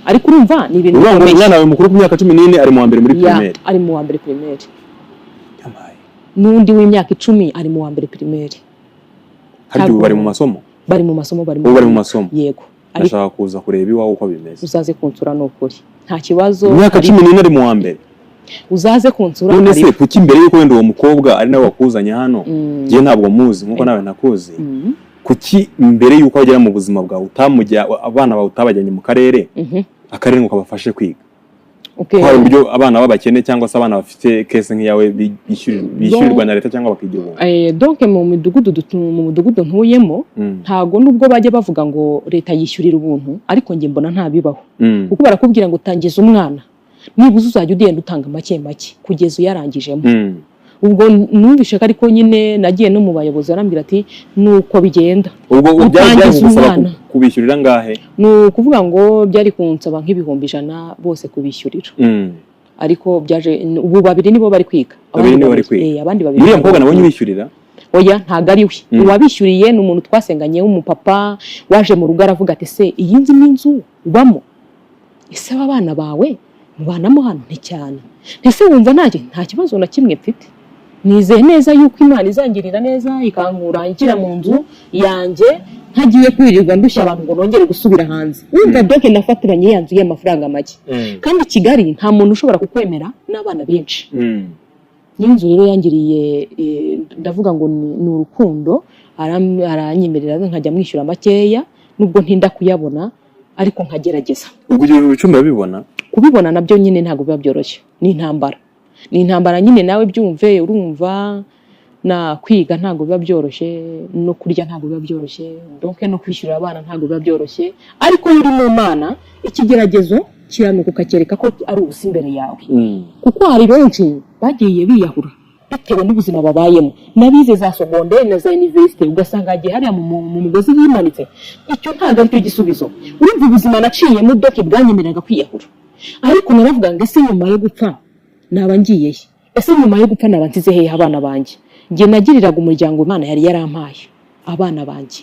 Ariko urumva ni ibintu Uvuga ngo bikomeye. umwana wawe mukuru ku myaka 14 ari mu wa mbere muri Ya, primaire? ari mu wa mbere primaire. Yampaye. N'undi w'imyaka 10 ari mu wa mbere primaire. Harya ubu bari mu masomo? Bari mu masomo, bari Ubu bari mu masomo? Yego, ariko Ndashaka kuza kureba iwawe uko bimeze. Uzaze kunsura, ni ukuri nta kibazo. Imyaka 14 ari mu wa mbere? Uzaze kunsura. None se Karibu. kuki mbere yuko wenda uwo mukobwa ari nawe wakuzanye hano, njye ntabwo muzi nkuko nawe ntakuzi, kuki mbere yuko agera mu buzima bwawe utamujya, abana bawe utabajyanye mu karere, akarere ngo kabafashe kwiga? Ko hari uburyo abana b'abakene cyangwa se abana bafite case nk'iyawe bishyurirwa na leta cyangwa bakigira ubuntu. Donc mu mudugudu ntuyemo, ntago nubwo bajya bavuga ngo leta yishyurira ubuntu, ariko njye mbona ntabibaho, kuko barakubwira ngo tangiza umwana, nibuze uzajya ugenda utanga make make kugeza uyarangijemo. Ubwo numvishe ko, ariko nyine nagiye no mu bayobozi, arambwira ati: "Nuko bigenda." Ubwo byari Utangiza byari kugusaba umwana. kubishyurira angahe? Ni ukuvuga ngo byari kunsaba nk'100,000 bose kubishyurira. Ariko byaje ubu babiri nibo bari kwiga. Babiri Abandi nibo bari kwiga. Abandi babiri Uriya mukobwa ntabwo nabonye bari ubishyurira? kwiga. Oya, ntabwo ari we. Uwabishyuriye ni umuntu twasenganye w'umupapa waje mu rugo, aravuga ati: "Se iyi nzu ni inzu ubamo? Ese aba bana bawe mubanamo hano?" "Ni cyane." "Ese wumva nta kibazo na kimwe mfite? Nizeye neza yuko Imana izangirira neza ikankura inshyira mu nzu yanjye, ntagiye kwirirwa ndushya abantu ngo nongere gusubira hanze." Wumva, donc nafatiranye ya nzu y'amafaranga make, kandi i Kigali nta muntu ushobora kukwemera n'abana benshi. N'inzu rero yangiriye, ndavuga ngo ni urukundo, aranyemerera nkajya mwishyura makeya, nubwo ntinda kuyabona, ariko nkagerageza. Ubwo ibyo 10,000 urabibona? Kubibona nabyo nyine ntabwo biba byoroshye, ni intambara, ni intambara nyine, nawe byumve. Urumva, na kwiga ntabwo biba byoroshye, no kurya ntabwo biba byoroshye, donc no kwishyurira abana ntabwo biba byoroshye. Ariko iyo uri mu Mana, ikigeragezo kiranuka ukacyereka ko ari ubusa imbere yawe, kuko hari benshi bagiye biyahura bitewe n'ubuzima babayemo, n'abize za secondaire na za université, ugasanga yagiye hariya mu mugozi yimanitse. Icyo ntabwo aricyo gisubizo. Urumva, ubuzima naciyemo, donc bwanyemereraga kwiyahura, ariko naravuga ngo: "Ese nyuma yo gupfa naba ngiye he? Ese nyuma yo gupfa naba nsize hehe abana banjye?" Njye nagiriraga umuryango Imana yari yarampaye, abana banjye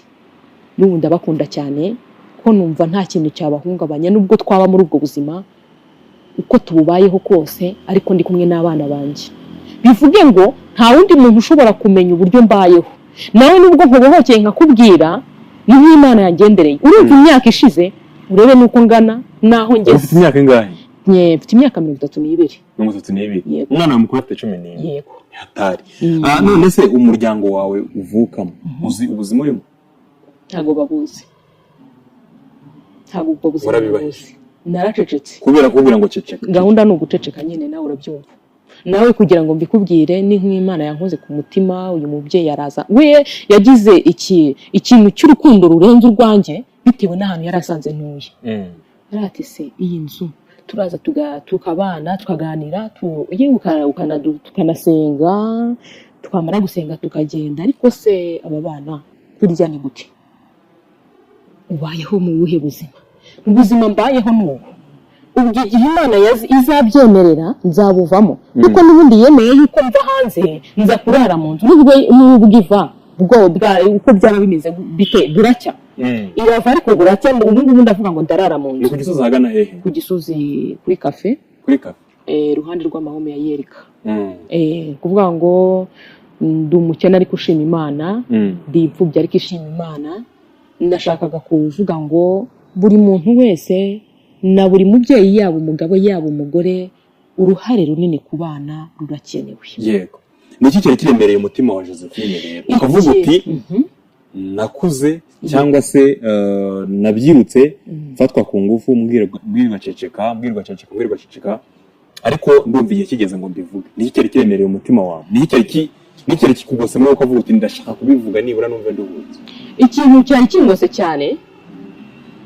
n'ubu ndabakunda cyane, ko numva nta kintu cyabahungabanya nubwo twaba muri ubwo buzima uko tububayeho kose, ariko ndi kumwe n'abana banjye. Bivuge ngo nta wundi muntu ushobora kumenya uburyo mbayeho nawe, nubwo nkubohokeye nkakubwira, ni nk'Imana yangendereye. Urumva, imyaka ishize, urebe n'uko ngana n'aho Ufite ngeze. imyaka ingahe? Mfite imyaka 32. 32? Yego. Umwana wawe mukuru afite 14? Yego. Hatari. None se umuryango wawe uvukamo uzi ubuzima urimo? Ntabwo babuzi, ntabwo ubwo buzima Warabibahishe? babuzi, naracecetse. Kubera kubwira ngo ceceka? Gahunda ni uguceceka nyine, nawe urabyumva nawe. Kugira ngo mbikubwire ni nk'Imana yankoze ku mutima. Uyu mubyeyi araza, we yagize iki ikintu cy'urukundo rurenze urwanjye bitewe n'ahantu yari asanze ntuye. Yari ati: "Se iyi nzu turaza tukabana, tukaganira, yewe tukanasenga, twamara gusenga tukagenda, ariko se aba bana kurya ni gute? Ubayeho mu buhe buzima?" Ubuzima mbayeho ni ubu. Ubwo igihe Imana izabyemerera nzabuvamo, kuko n'ubundi yemeye yuko mva hanze nza kurara mu nzu, nubwo iva bwo uko byaba bimeze bite, buracya irava, ariko buracya. Ubu ngubu ndavuga ngo ndarara mu Ni nzu. ku Gisozi ahagana hehe? Ku Gisozi kuri kafe. Kuri kafe. Iruhande rw'amahome ya Yerika. Kuvuga ngo ndi umukene ariko ushima Imana, ndi imfubyi ariko ishima Imana. Ndashakaga kuvuga ngo buri muntu wese na buri mubyeyi, yaba umugabo yaba umugore, uruhare runini ku bana rurakenewe. Yego. Ni iki cyari kiremereye umutima wa Josephine rero ukavuga uti: "Nakuze cyangwa se nabyirutse mfatwa ku ngufu, mbwirwa mbwirwa ceceka, mbwirwa ceceka, mbwirwa ceceka, ariko ndumva igihe kigeze ngo mbivuge"? Ni iki cyari kiremereye umutima wawe? Ni iki cyari kikugosemo ukavuga uti: "Ndashaka kubivuga, nibura numve nduhutse"? Ikintu cyari kingose cyane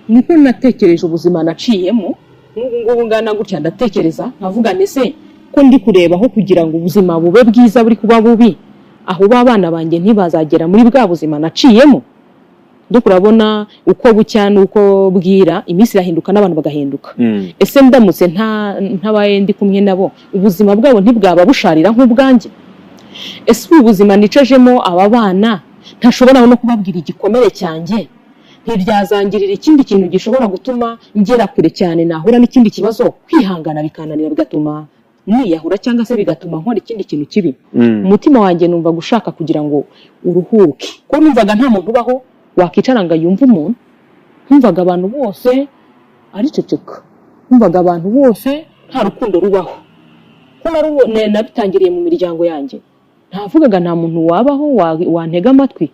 niko natekereje ubuzima naciyemo. Nk'ubu ngubu ngana gutya, ndatekereza nkavuga nti: "Se ko ndi kurebaho kugira ngo ubuzima bube bwiza buri kuba bubi, aho ba bana banjye ntibazagera muri bwa buzima naciyemo?" Donc urabona uko bucya n'uko bwira, iminsi irahinduka n'abantu bagahinduka. Ese ndamutse ntabaye ndi kumwe nabo, ubuzima bwabo ntibwaba busharira nk'ubwanjye? Ese ubu buzima nicajemo aba bana, ntashobora no kubabwira igikomere cyanjye, ntibyazangirira ikindi kintu gishobora gutuma ngera kure cyane, nahura n'ikindi kibazo kwihangana bikananira, bigatuma niyahura cyangwa se bigatuma nkora ikindi kintu kibi? Umutima wanjye numva gushaka kugira ngo uruhuke, ko numvaga nta muntu ubaho wakicara ngo yumve umuntu. Numvaga abantu bose ariceceka, numvaga abantu bose nta rukundo rubaho, ko nabitangiriye mu miryango yanjye. Ntavugaga, nta muntu wabaho wantega amatwi,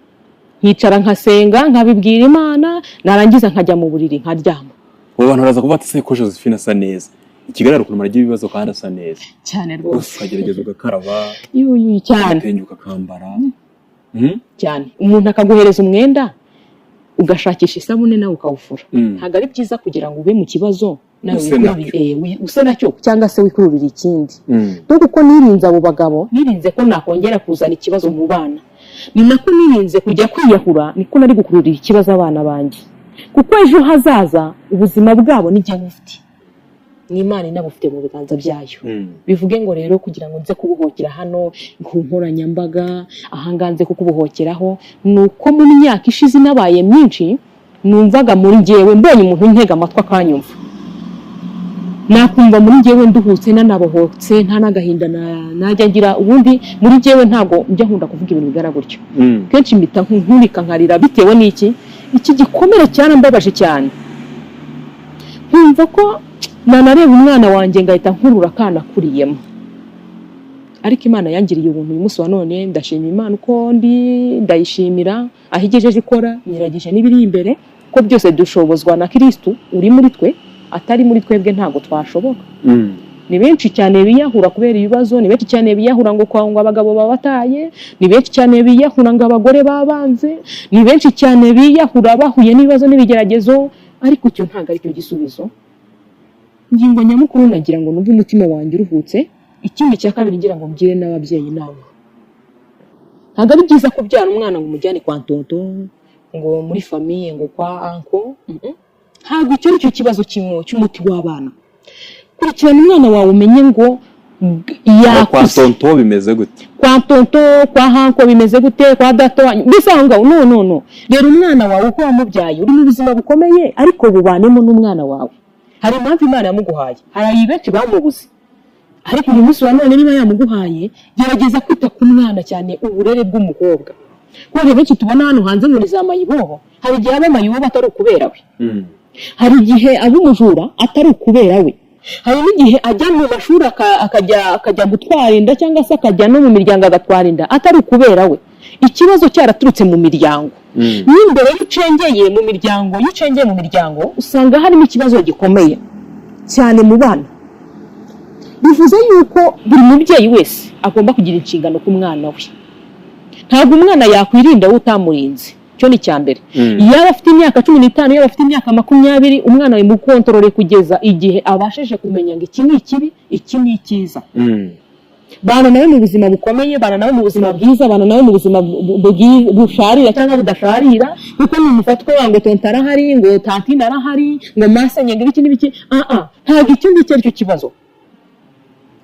nkicara nkasenga, nkabibwira Imana, narangiza nkajya mu buriri nkaryama. Abo bantu baraza kuvuga ati: "Se ko Josephine asa neza?" I Kigali hari ukuntu umuntu agira ibibazo kandi asa neza. Cyane. Rwose. Rwose. Ukagerageza ugakaraba, Yuyu, cyane. agatenge ukakambara. Cyane. Umuntu akaguhereza umwenda, ugashakisha isabune nawe ukawufura. Ntabwo ari byiza kugira ngo ube mu kibazo nawe Use nacyo. use nacyo cyangwa se wikururire ikindi. Dore uko nirinze abo bagabo, nirinze ko nakongera kuzana ikibazo mu bana, ni nako nirinze kujya kwiyahura, niko nari gukururira ikibazo abana banjye, kuko ejo hazaza ubuzima bwabo ni jye bufite. Ni Imana inabufite mu biganza byayo. Bivuge ngo rero kugira ngo nze kubuhokera hano ku nkoranyambaga, ahangaha nze kukubuhokeraho, ni uko mu myaka ishize inabaye myinshi numvaga muri njyewe, mbonye umuntu untega amatwi akanyumva, nakumva muri njyewe nduhutse, nanabohotse, nta n'agahinda najya ngira. Ubundi muri njyewe ntabwo njya nkunda kuvuga ibintu bigana gutyo. Kenshi mpita nkurika nkarira. Bitewe n'iki? Iki gikomere cyarambabaje cyane, nkumva ko nanareba umwana wanjye ngahita nkurura akana akuriyemo. Ariko Imana yangiriye ubuntu. Uyu munsi wa none ndashima Imana uko ndi, ndayishimira aho igejeje ikora, nyiragije n'ibiri imbere, ko byose dushobozwa na Kirisitu uri muri twe. Atari muri twebwe ntabwo twashoboka. Ni benshi cyane biyahura kubera ibibazo, ni benshi cyane biyahura ngo kwa ngo abagabo babataye, ni benshi cyane biyahura ngo abagore babanze, ni benshi cyane biyahura bahuye n'ibibazo n'ibigeragezo, ariko icyo ntabwo ari cyo gisubizo. Ingingo nyamukuru, nagira ngo numve umutima wanjye uruhutse. Ikindi cya kabiri, ngira ngo mbwire n'ababyeyi inama: ntabwo ari byiza kubyara umwana ngo umujyane kwa tonton, ngo muri famille, ngo kwa uncle. Ntabwo icyo ari cyo kibazo cy'umuti w'abana. Kurikirana umwana wawe, umenye ngo Kwa yakuze. Tonton bimeze gute? Kwa tonton, kwa uncle bimeze gute, kwa data wanyu, mbese aho ngaho, no, no, no. Rero umwana wawe uko wamubyaye, uri mu buzima bukomeye, ariko bubanemo n'umwana wawe. Hari impamvu Imana yamuguhaye, hari benshi bamubuze, ariko uyu munsi wa none niba yamuguhaye, gerageza kwita ku mwana, cyane uburere bw'umukobwa, kuko hari benshi tubona hano hanze ngo ni za mayibobo. Hari igihe aba mayibobo atari ukubera we, hari igihe aba umujura atari ukubera we, hari n'igihe ajya mu mashuri akajya gutwara inda, cyangwa se akajya no mu miryango agatwara inda atari ukubera we, ikibazo cyaraturutse mu miryango. N'imbere iyo ucengeye mu miryango, iyo ucengeye mu miryango usanga harimo ikibazo gikomeye cyane mu bana. Bivuze yuko buri mubyeyi wese agomba kugira inshingano ku mwana we. Ntabwo umwana yakwirinda wowe utamurinze. Icyo ni icya mbere. Yaba afite imyaka 15, yaba afite imyaka 20, umwana we mukontorore kugeza igihe abashije kumenya ngo iki ni ikibi, iki ni icyiza. Bana nawe mu buzima bukomeye, bana nawe mu buzima bwiza, bana nawe mu buzima busharira cyangwa budasharira, kuko numufatwa ngo tonton arahari, ngo tantine arahari, ngo masenye, ngo ibiki n'ibiki, ah ah, ntabwo icyo ngicyo ari cyo kibazo.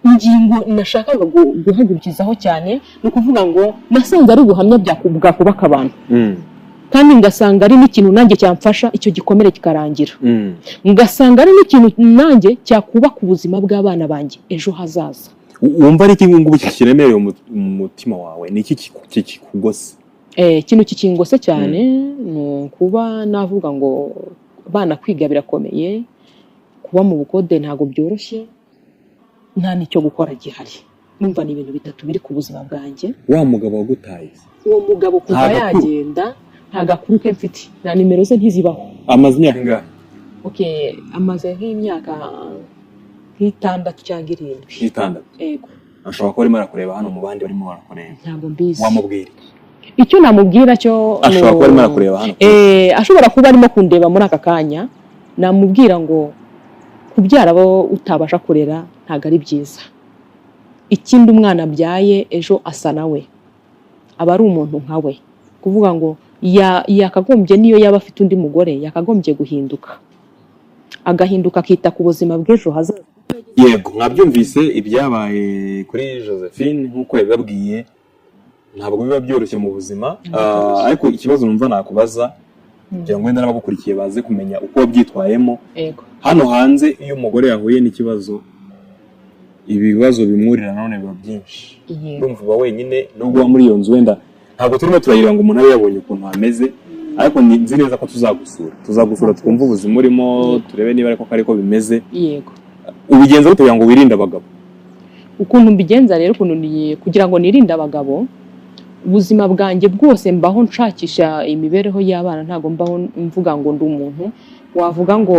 Ingingo nashakaga guhagurukizaho cyane ni ukuvuga ngo nasanze ari ubuhamya bwakubaka abantu, kandi ngasanga ari n'ikintu nanjye cyamfasha icyo gikomere kikarangira, ngasanga ari n'ikintu nanjye cyakubaka ubuzima bw'abana banjye ejo hazaza. Wumva ari iki ngubu kiremereye mu mutima wawe? Ni iki kikugose? Ikintu kikingose cyane ni ukuba navuga ngo abana kwiga birakomeye, kuba mu bukode ntabwo byoroshye, nta n'icyo gukora gihari. Numva ni ibintu bitatu biri ku buzima bwanjye. Wa mugabo wagutaye? Uwo mugabo kuva Nta gakuru. yagenda nta gakuru ke mfite, na nimero ze ntizibaho. Amaze imyaka ingahe? Okay, amaze nk'imyaka nk'itandatu cyangwa irindwi. 6? Yego. Ashobora kuba arimo arakureba hano mu bandi barimo barakureba. Ntabwo mbizi. Wamubwira iki? Icyo namubwira cyo Ashobora kuba arimo arakureba hano. Ashobora kuba arimo kundeba muri aka kanya. Namubwira ngo kubyara abo utabasha kurera ntabwo ari byiza. Ikindi, umwana abyaye ejo asa nawe, aba ari umuntu nka we. Kuvuga ngo yakagombye, niyo yaba afite undi mugore, yakagombye guhinduka, agahinduka akita ku buzima bw'ejo hazaza. Yego, mwabyumvise ibyabaye kuri Josephine. Nk'uko yabibabwiye, ntabwo biba byoroshye mu buzima. Ariko ikibazo numva nakubaza, kugira ngo wenda n'abagukurikiye baze kumenya uko wabyitwayemo: hano hanze iyo umugore yahuye n'ikibazo, ibibazo bimwurira nanone biba byinshi. Urumva uba wenyine, nubwo uba muri iyo nzu, wenda ntabwo turimo turayireba ngo umuntu abe yabonye ukuntu hameze, ariko nzi neza ko tuzagusura twumve ubuzima urimo, turebe niba ariko ariko bimeze. Ubigenza gute kugira ngo wirinde abagabo? Ukuntu mbigenza rero, ukuntu kugira ngo nirinde abagabo, ubuzima bwanjye bwose mbaho nshakisha imibereho y'abana. Ntabwo mbaho mvuga ngo ndi umuntu wavuga ngo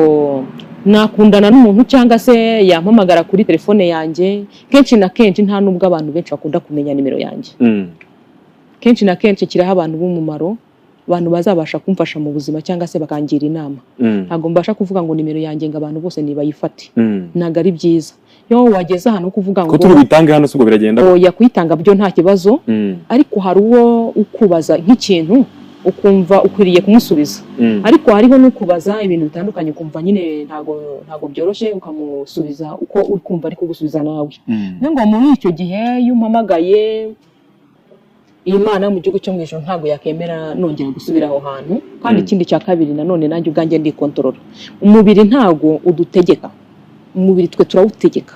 nakundana n'umuntu cyangwa se yampamagara kuri telefone yanjye. Kenshi na kenshi nta nubwo abantu benshi bakunda kumenya nimero yanjye. Kenshi na kenshi nshyiraho abantu b'umumaro, abantu bazabasha kumfasha mu buzima cyangwa se bakangira inama. Ntabwo mbasha kuvuga ngo nimero yanjye ngo abantu bose nibayifate. Ntabwo ari byiza iyo wageze ahantu ho kuvuga ngo Ko turi buyitange hano, si ubwo biragenda? Oya, kuyitanga byo nta kibazo, ariko hari uwo ukubaza nk'ikintu. Ukumva ukwiriye kumusubiza. Ariko hariho no kubaza ibintu bitandukanye, ukumva nyine ntago byoroshye, ukamusubiza uko uri kumva ari kugusubiza nawe. Niyo ngo muri icyo gihe iyo umpamagaye, Imana mu gihugu cyo mu ijuru ntabwo yakemera nongera gusubira aho hantu. Kandi ikindi cya kabiri nanone, nanjye ubwanjye ndikontorora. Umubiri ntabwo udutegeka, umubiri twe turawutegeka,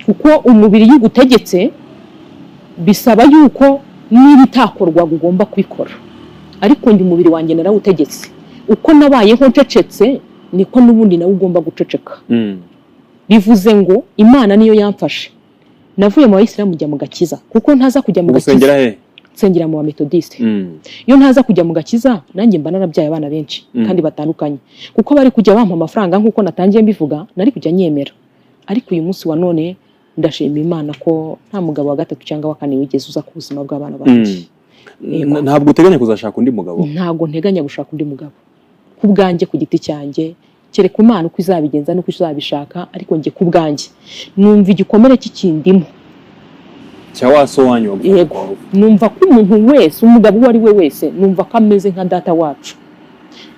kuko umubiri iyo ugutegetse bisaba yuko niba itakorwaga ugomba kubikora. Ariko njye umubiri wanjye narawutegetse. Uko nabayeho ncecetse, niko n'ubundi nawe ugomba guceceka. Bivuze ngo Imana niyo yamfashe. Navuye mu Bayisilamu njya mu gakiza, kuko ntaza kujya mu Ubu gakiza. usengera he? Nsengera mu Bametodiste. Iyo ntaza kujya mu gakiza, nanjye mba narabyaye abana benshi kandi batandukanye, kuko bari kujya bampa amafaranga. Nk'uko natangiye mbivuga, nari kujya nyemera. Ariko uyu munsi wa none ndashima Imana ko nta mugabo wa gatatu cyangwa wa kane wigeze uza ku buzima bw'abana banjye. Yego. Ntabwo uteganya kuzashaka undi mugabo? Ntabwo nteganya gushaka undi mugabo ku bwanjye, ku giti cyanjye, kereka Imana uko izabigenza n'uko izabishaka. Ariko njye ku bwanjye numva igikomere kikindimo. Cya wa so wanyu wagufata Yego. ku ngufu. Numva ko umuntu wese, umugabo uwo ari we wese, numva ko ameze nka data wacu.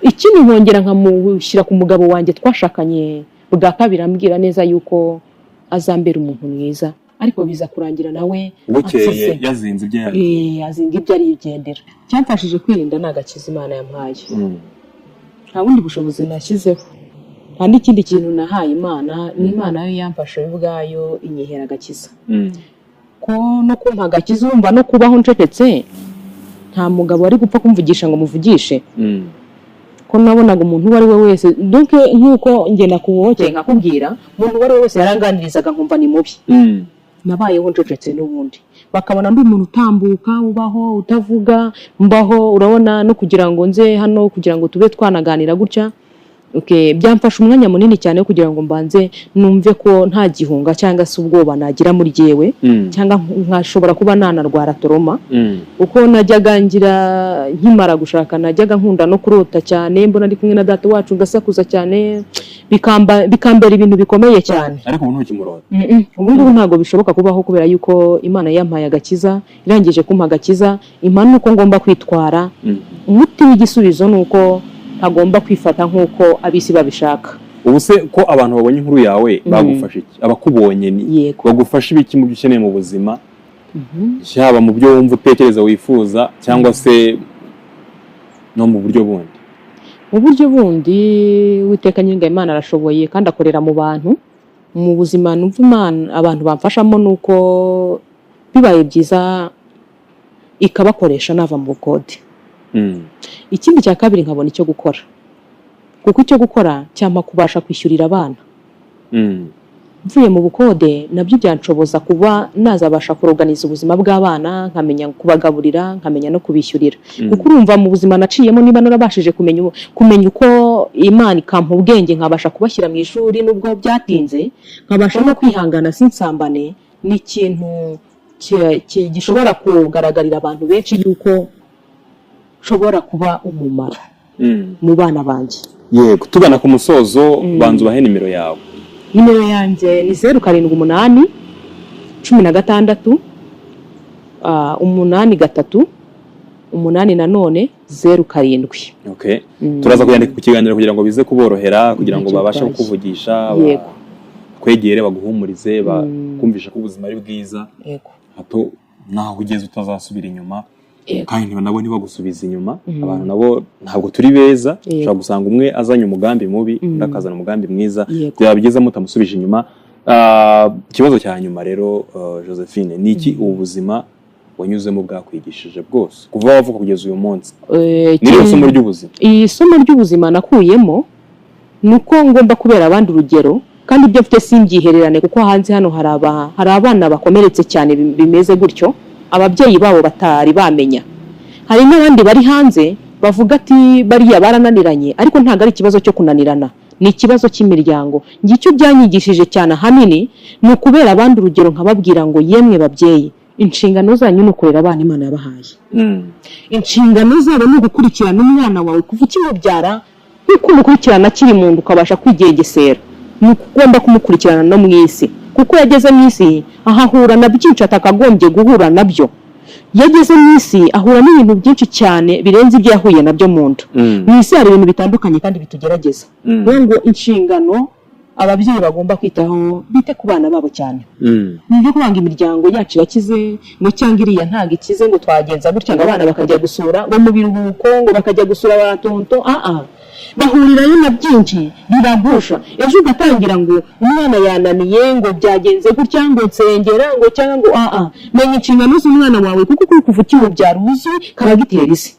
Ikindi nkongera nkamushyira ku mugabo wanjye twashakanye bwa kabiri, ambwira neza yuko azambera umuntu mwiza, ariko biza kurangira nawe Bukeye ansize. yazinze ibyo yari. Azinga ibyo arigendera. Cyamfashije kwirinda ni agakiza Imana yampaye. Nta bundi bushobozi nashyizeho, nta n'ikindi kintu nahaye Imana. Ni Imana yo yamfashe ubwayo, inyihera agakiza. Ko no kumpa agakiza, urumva no kubaho ncecetse, nta mugabo wari gupfa kumvugisha ngo muvugishe. Ko nabonaga umuntu uwo ari we wese, donc nk'uko ngenda kubohokeye nkakubwira, umuntu uwo ari we wese yaranganirizaga nkumva ni mubi. Nabayeho ncecetse n'ubundi, bakabona ndi umuntu utambuka, ubaho utavuga, mbaho. Urabona no kugira ngo nze hano, kugira ngo tube twanaganira gutya, okay, byamfashe umwanya munini cyane wo kugira ngo mbanze numve ko nta gihunga cyangwa se ubwoba nagira muri jyewe, cyangwa nkashobora kuba nanarwara trauma. Uko najyaga ngira nkimara gushaka, najyaga nkunda no kurota cyane mbona ndi kumwe na data wacu, ngasakuza cyane, bikambera ibintu bikomeye cyane. Ariko ubu ntukimurota? Ubu ngubu ntabwo bishoboka kubaho, kubera yuko Imana yampaye agakiza. Irangije kumpa agakiza, impa nuko ngomba kwitwara. Umuti w'igisubizo ni uko ntagomba kwifata nk'uko ab'isi babishaka. Ubu se ko abantu babonye inkuru yawe, bagufasha iki? Abakubonye ni bagufasha ibiki mu byo ukeneye mu buzima, yaba mu byo wumva utekereza wifuza, cyangwa se no mu buryo bundi? Mu buryo bundi, Witeka Nyiringa Imana arashoboye kandi akorera mu bantu. Mu buzima numva Imana abantu bamfashamo ni uko bibaye byiza ikabakoresha nava mu bukode. Ikindi cya kabiri, nkabona icyo gukora, kuko icyo gukora cyampa kubasha kwishyurira abana. Mvuye mu bukode, nabyo byanshoboza kuba nazabasha kuroganiza ubuzima bw'abana, nkamenya kubagaburira, nkamenya no kubishyurira. Kuko urumva mu buzima naciyemo, niba narabashije kumenya uko Imana ikampa ubwenge, nkabasha kubashyira mu ishuri nubwo byatinze, nkabasha no kwihangana sinsambane, ni ikintu gishobora kugaragarira abantu benshi yuko nshobora kuba umumaro mu bana banjye. Yego, tugana ku musozo, banza ubahe nimero yawe. Nimero yanjye ni 078 16 83 8 nanone 07. Okay. Turaza kuyandika ku kiganiro kugira ngo bize kuborohera, kugira ngo Ntacyo babashe bitwaye. kukuvugisha, bakwegere, baguhumurize, bakumvisha ko ubuzima ari bwiza, hato naho ugeze utazasubira inyuma. Kandi nabo ntibagusubiza inyuma. Abantu nabo ntabwo turi beza. Ushobora gusanga umwe azanye umugambi mubi, undi akazana umugambi mwiza. Byaba byiza mutamusubije inyuma. Ikibazo cya nyuma rero, Josephine, ni iki ubu buzima wanyuzemo bwakwigishije bwose kuva wavuka kugeza uyu munsi? Ni irihe somo ry'ubuzima? Iri somo ry'ubuzima nakuyemo ni uko ngomba kubera abandi urugero, kandi ibyo mfite simbyihererane, kuko hanze hano hari abana bakomeretse cyane bimeze gutyo, ababyeyi babo batari bamenya. Hari n'abandi bari hanze bavuga ati bariya barananiranye, ariko ntabwo ari ikibazo cyo kunanirana, ni ikibazo cy'imiryango. Njye icyo byanyigishije cyane ahanini ni ukubera abandi urugero, nkababwira ngo yemwe babyeyi, inshingano zanyu ni ukurera abana Imana yabahaye. Inshingano zabo ni ugukurikirana umwana wawe kuva ukimubyara, nk'uko umukurikirana akiri mu nda ukabasha kwigengesera, ni uko ugomba kumukurikirana no mu isi, kuko yageze mu isi ahahura na byinshi atakagombye guhura nabyo. Iyo ageze mu isi ahura n'ibintu byinshi cyane birenze ibyo yahuye nabyo mu nda. Mu isi hari ibintu bitandukanye kandi bitugerageza. Niyo ngo inshingano ababyeyi bagomba kwitaho, bite ku bana babo cyane. Ni ibyo kubanga imiryango yacu irakize ngo cyangwa iriya ntabwo ikize, ngo twagenza gutya, ngo abana bakajya gusura ngo mu biruhuko, ngo bakajya gusura ba tonto. Aa, bahurirayo na byinshi biragusha. Ejo ugatangira ngo umwana yananiye, ngo byagenze gutya, ngo nsengera, ngo cyangwa ngo aa. Menya inshingano z'umwana wawe, kuko kuri kuva ukimubyara uzi caractère ze.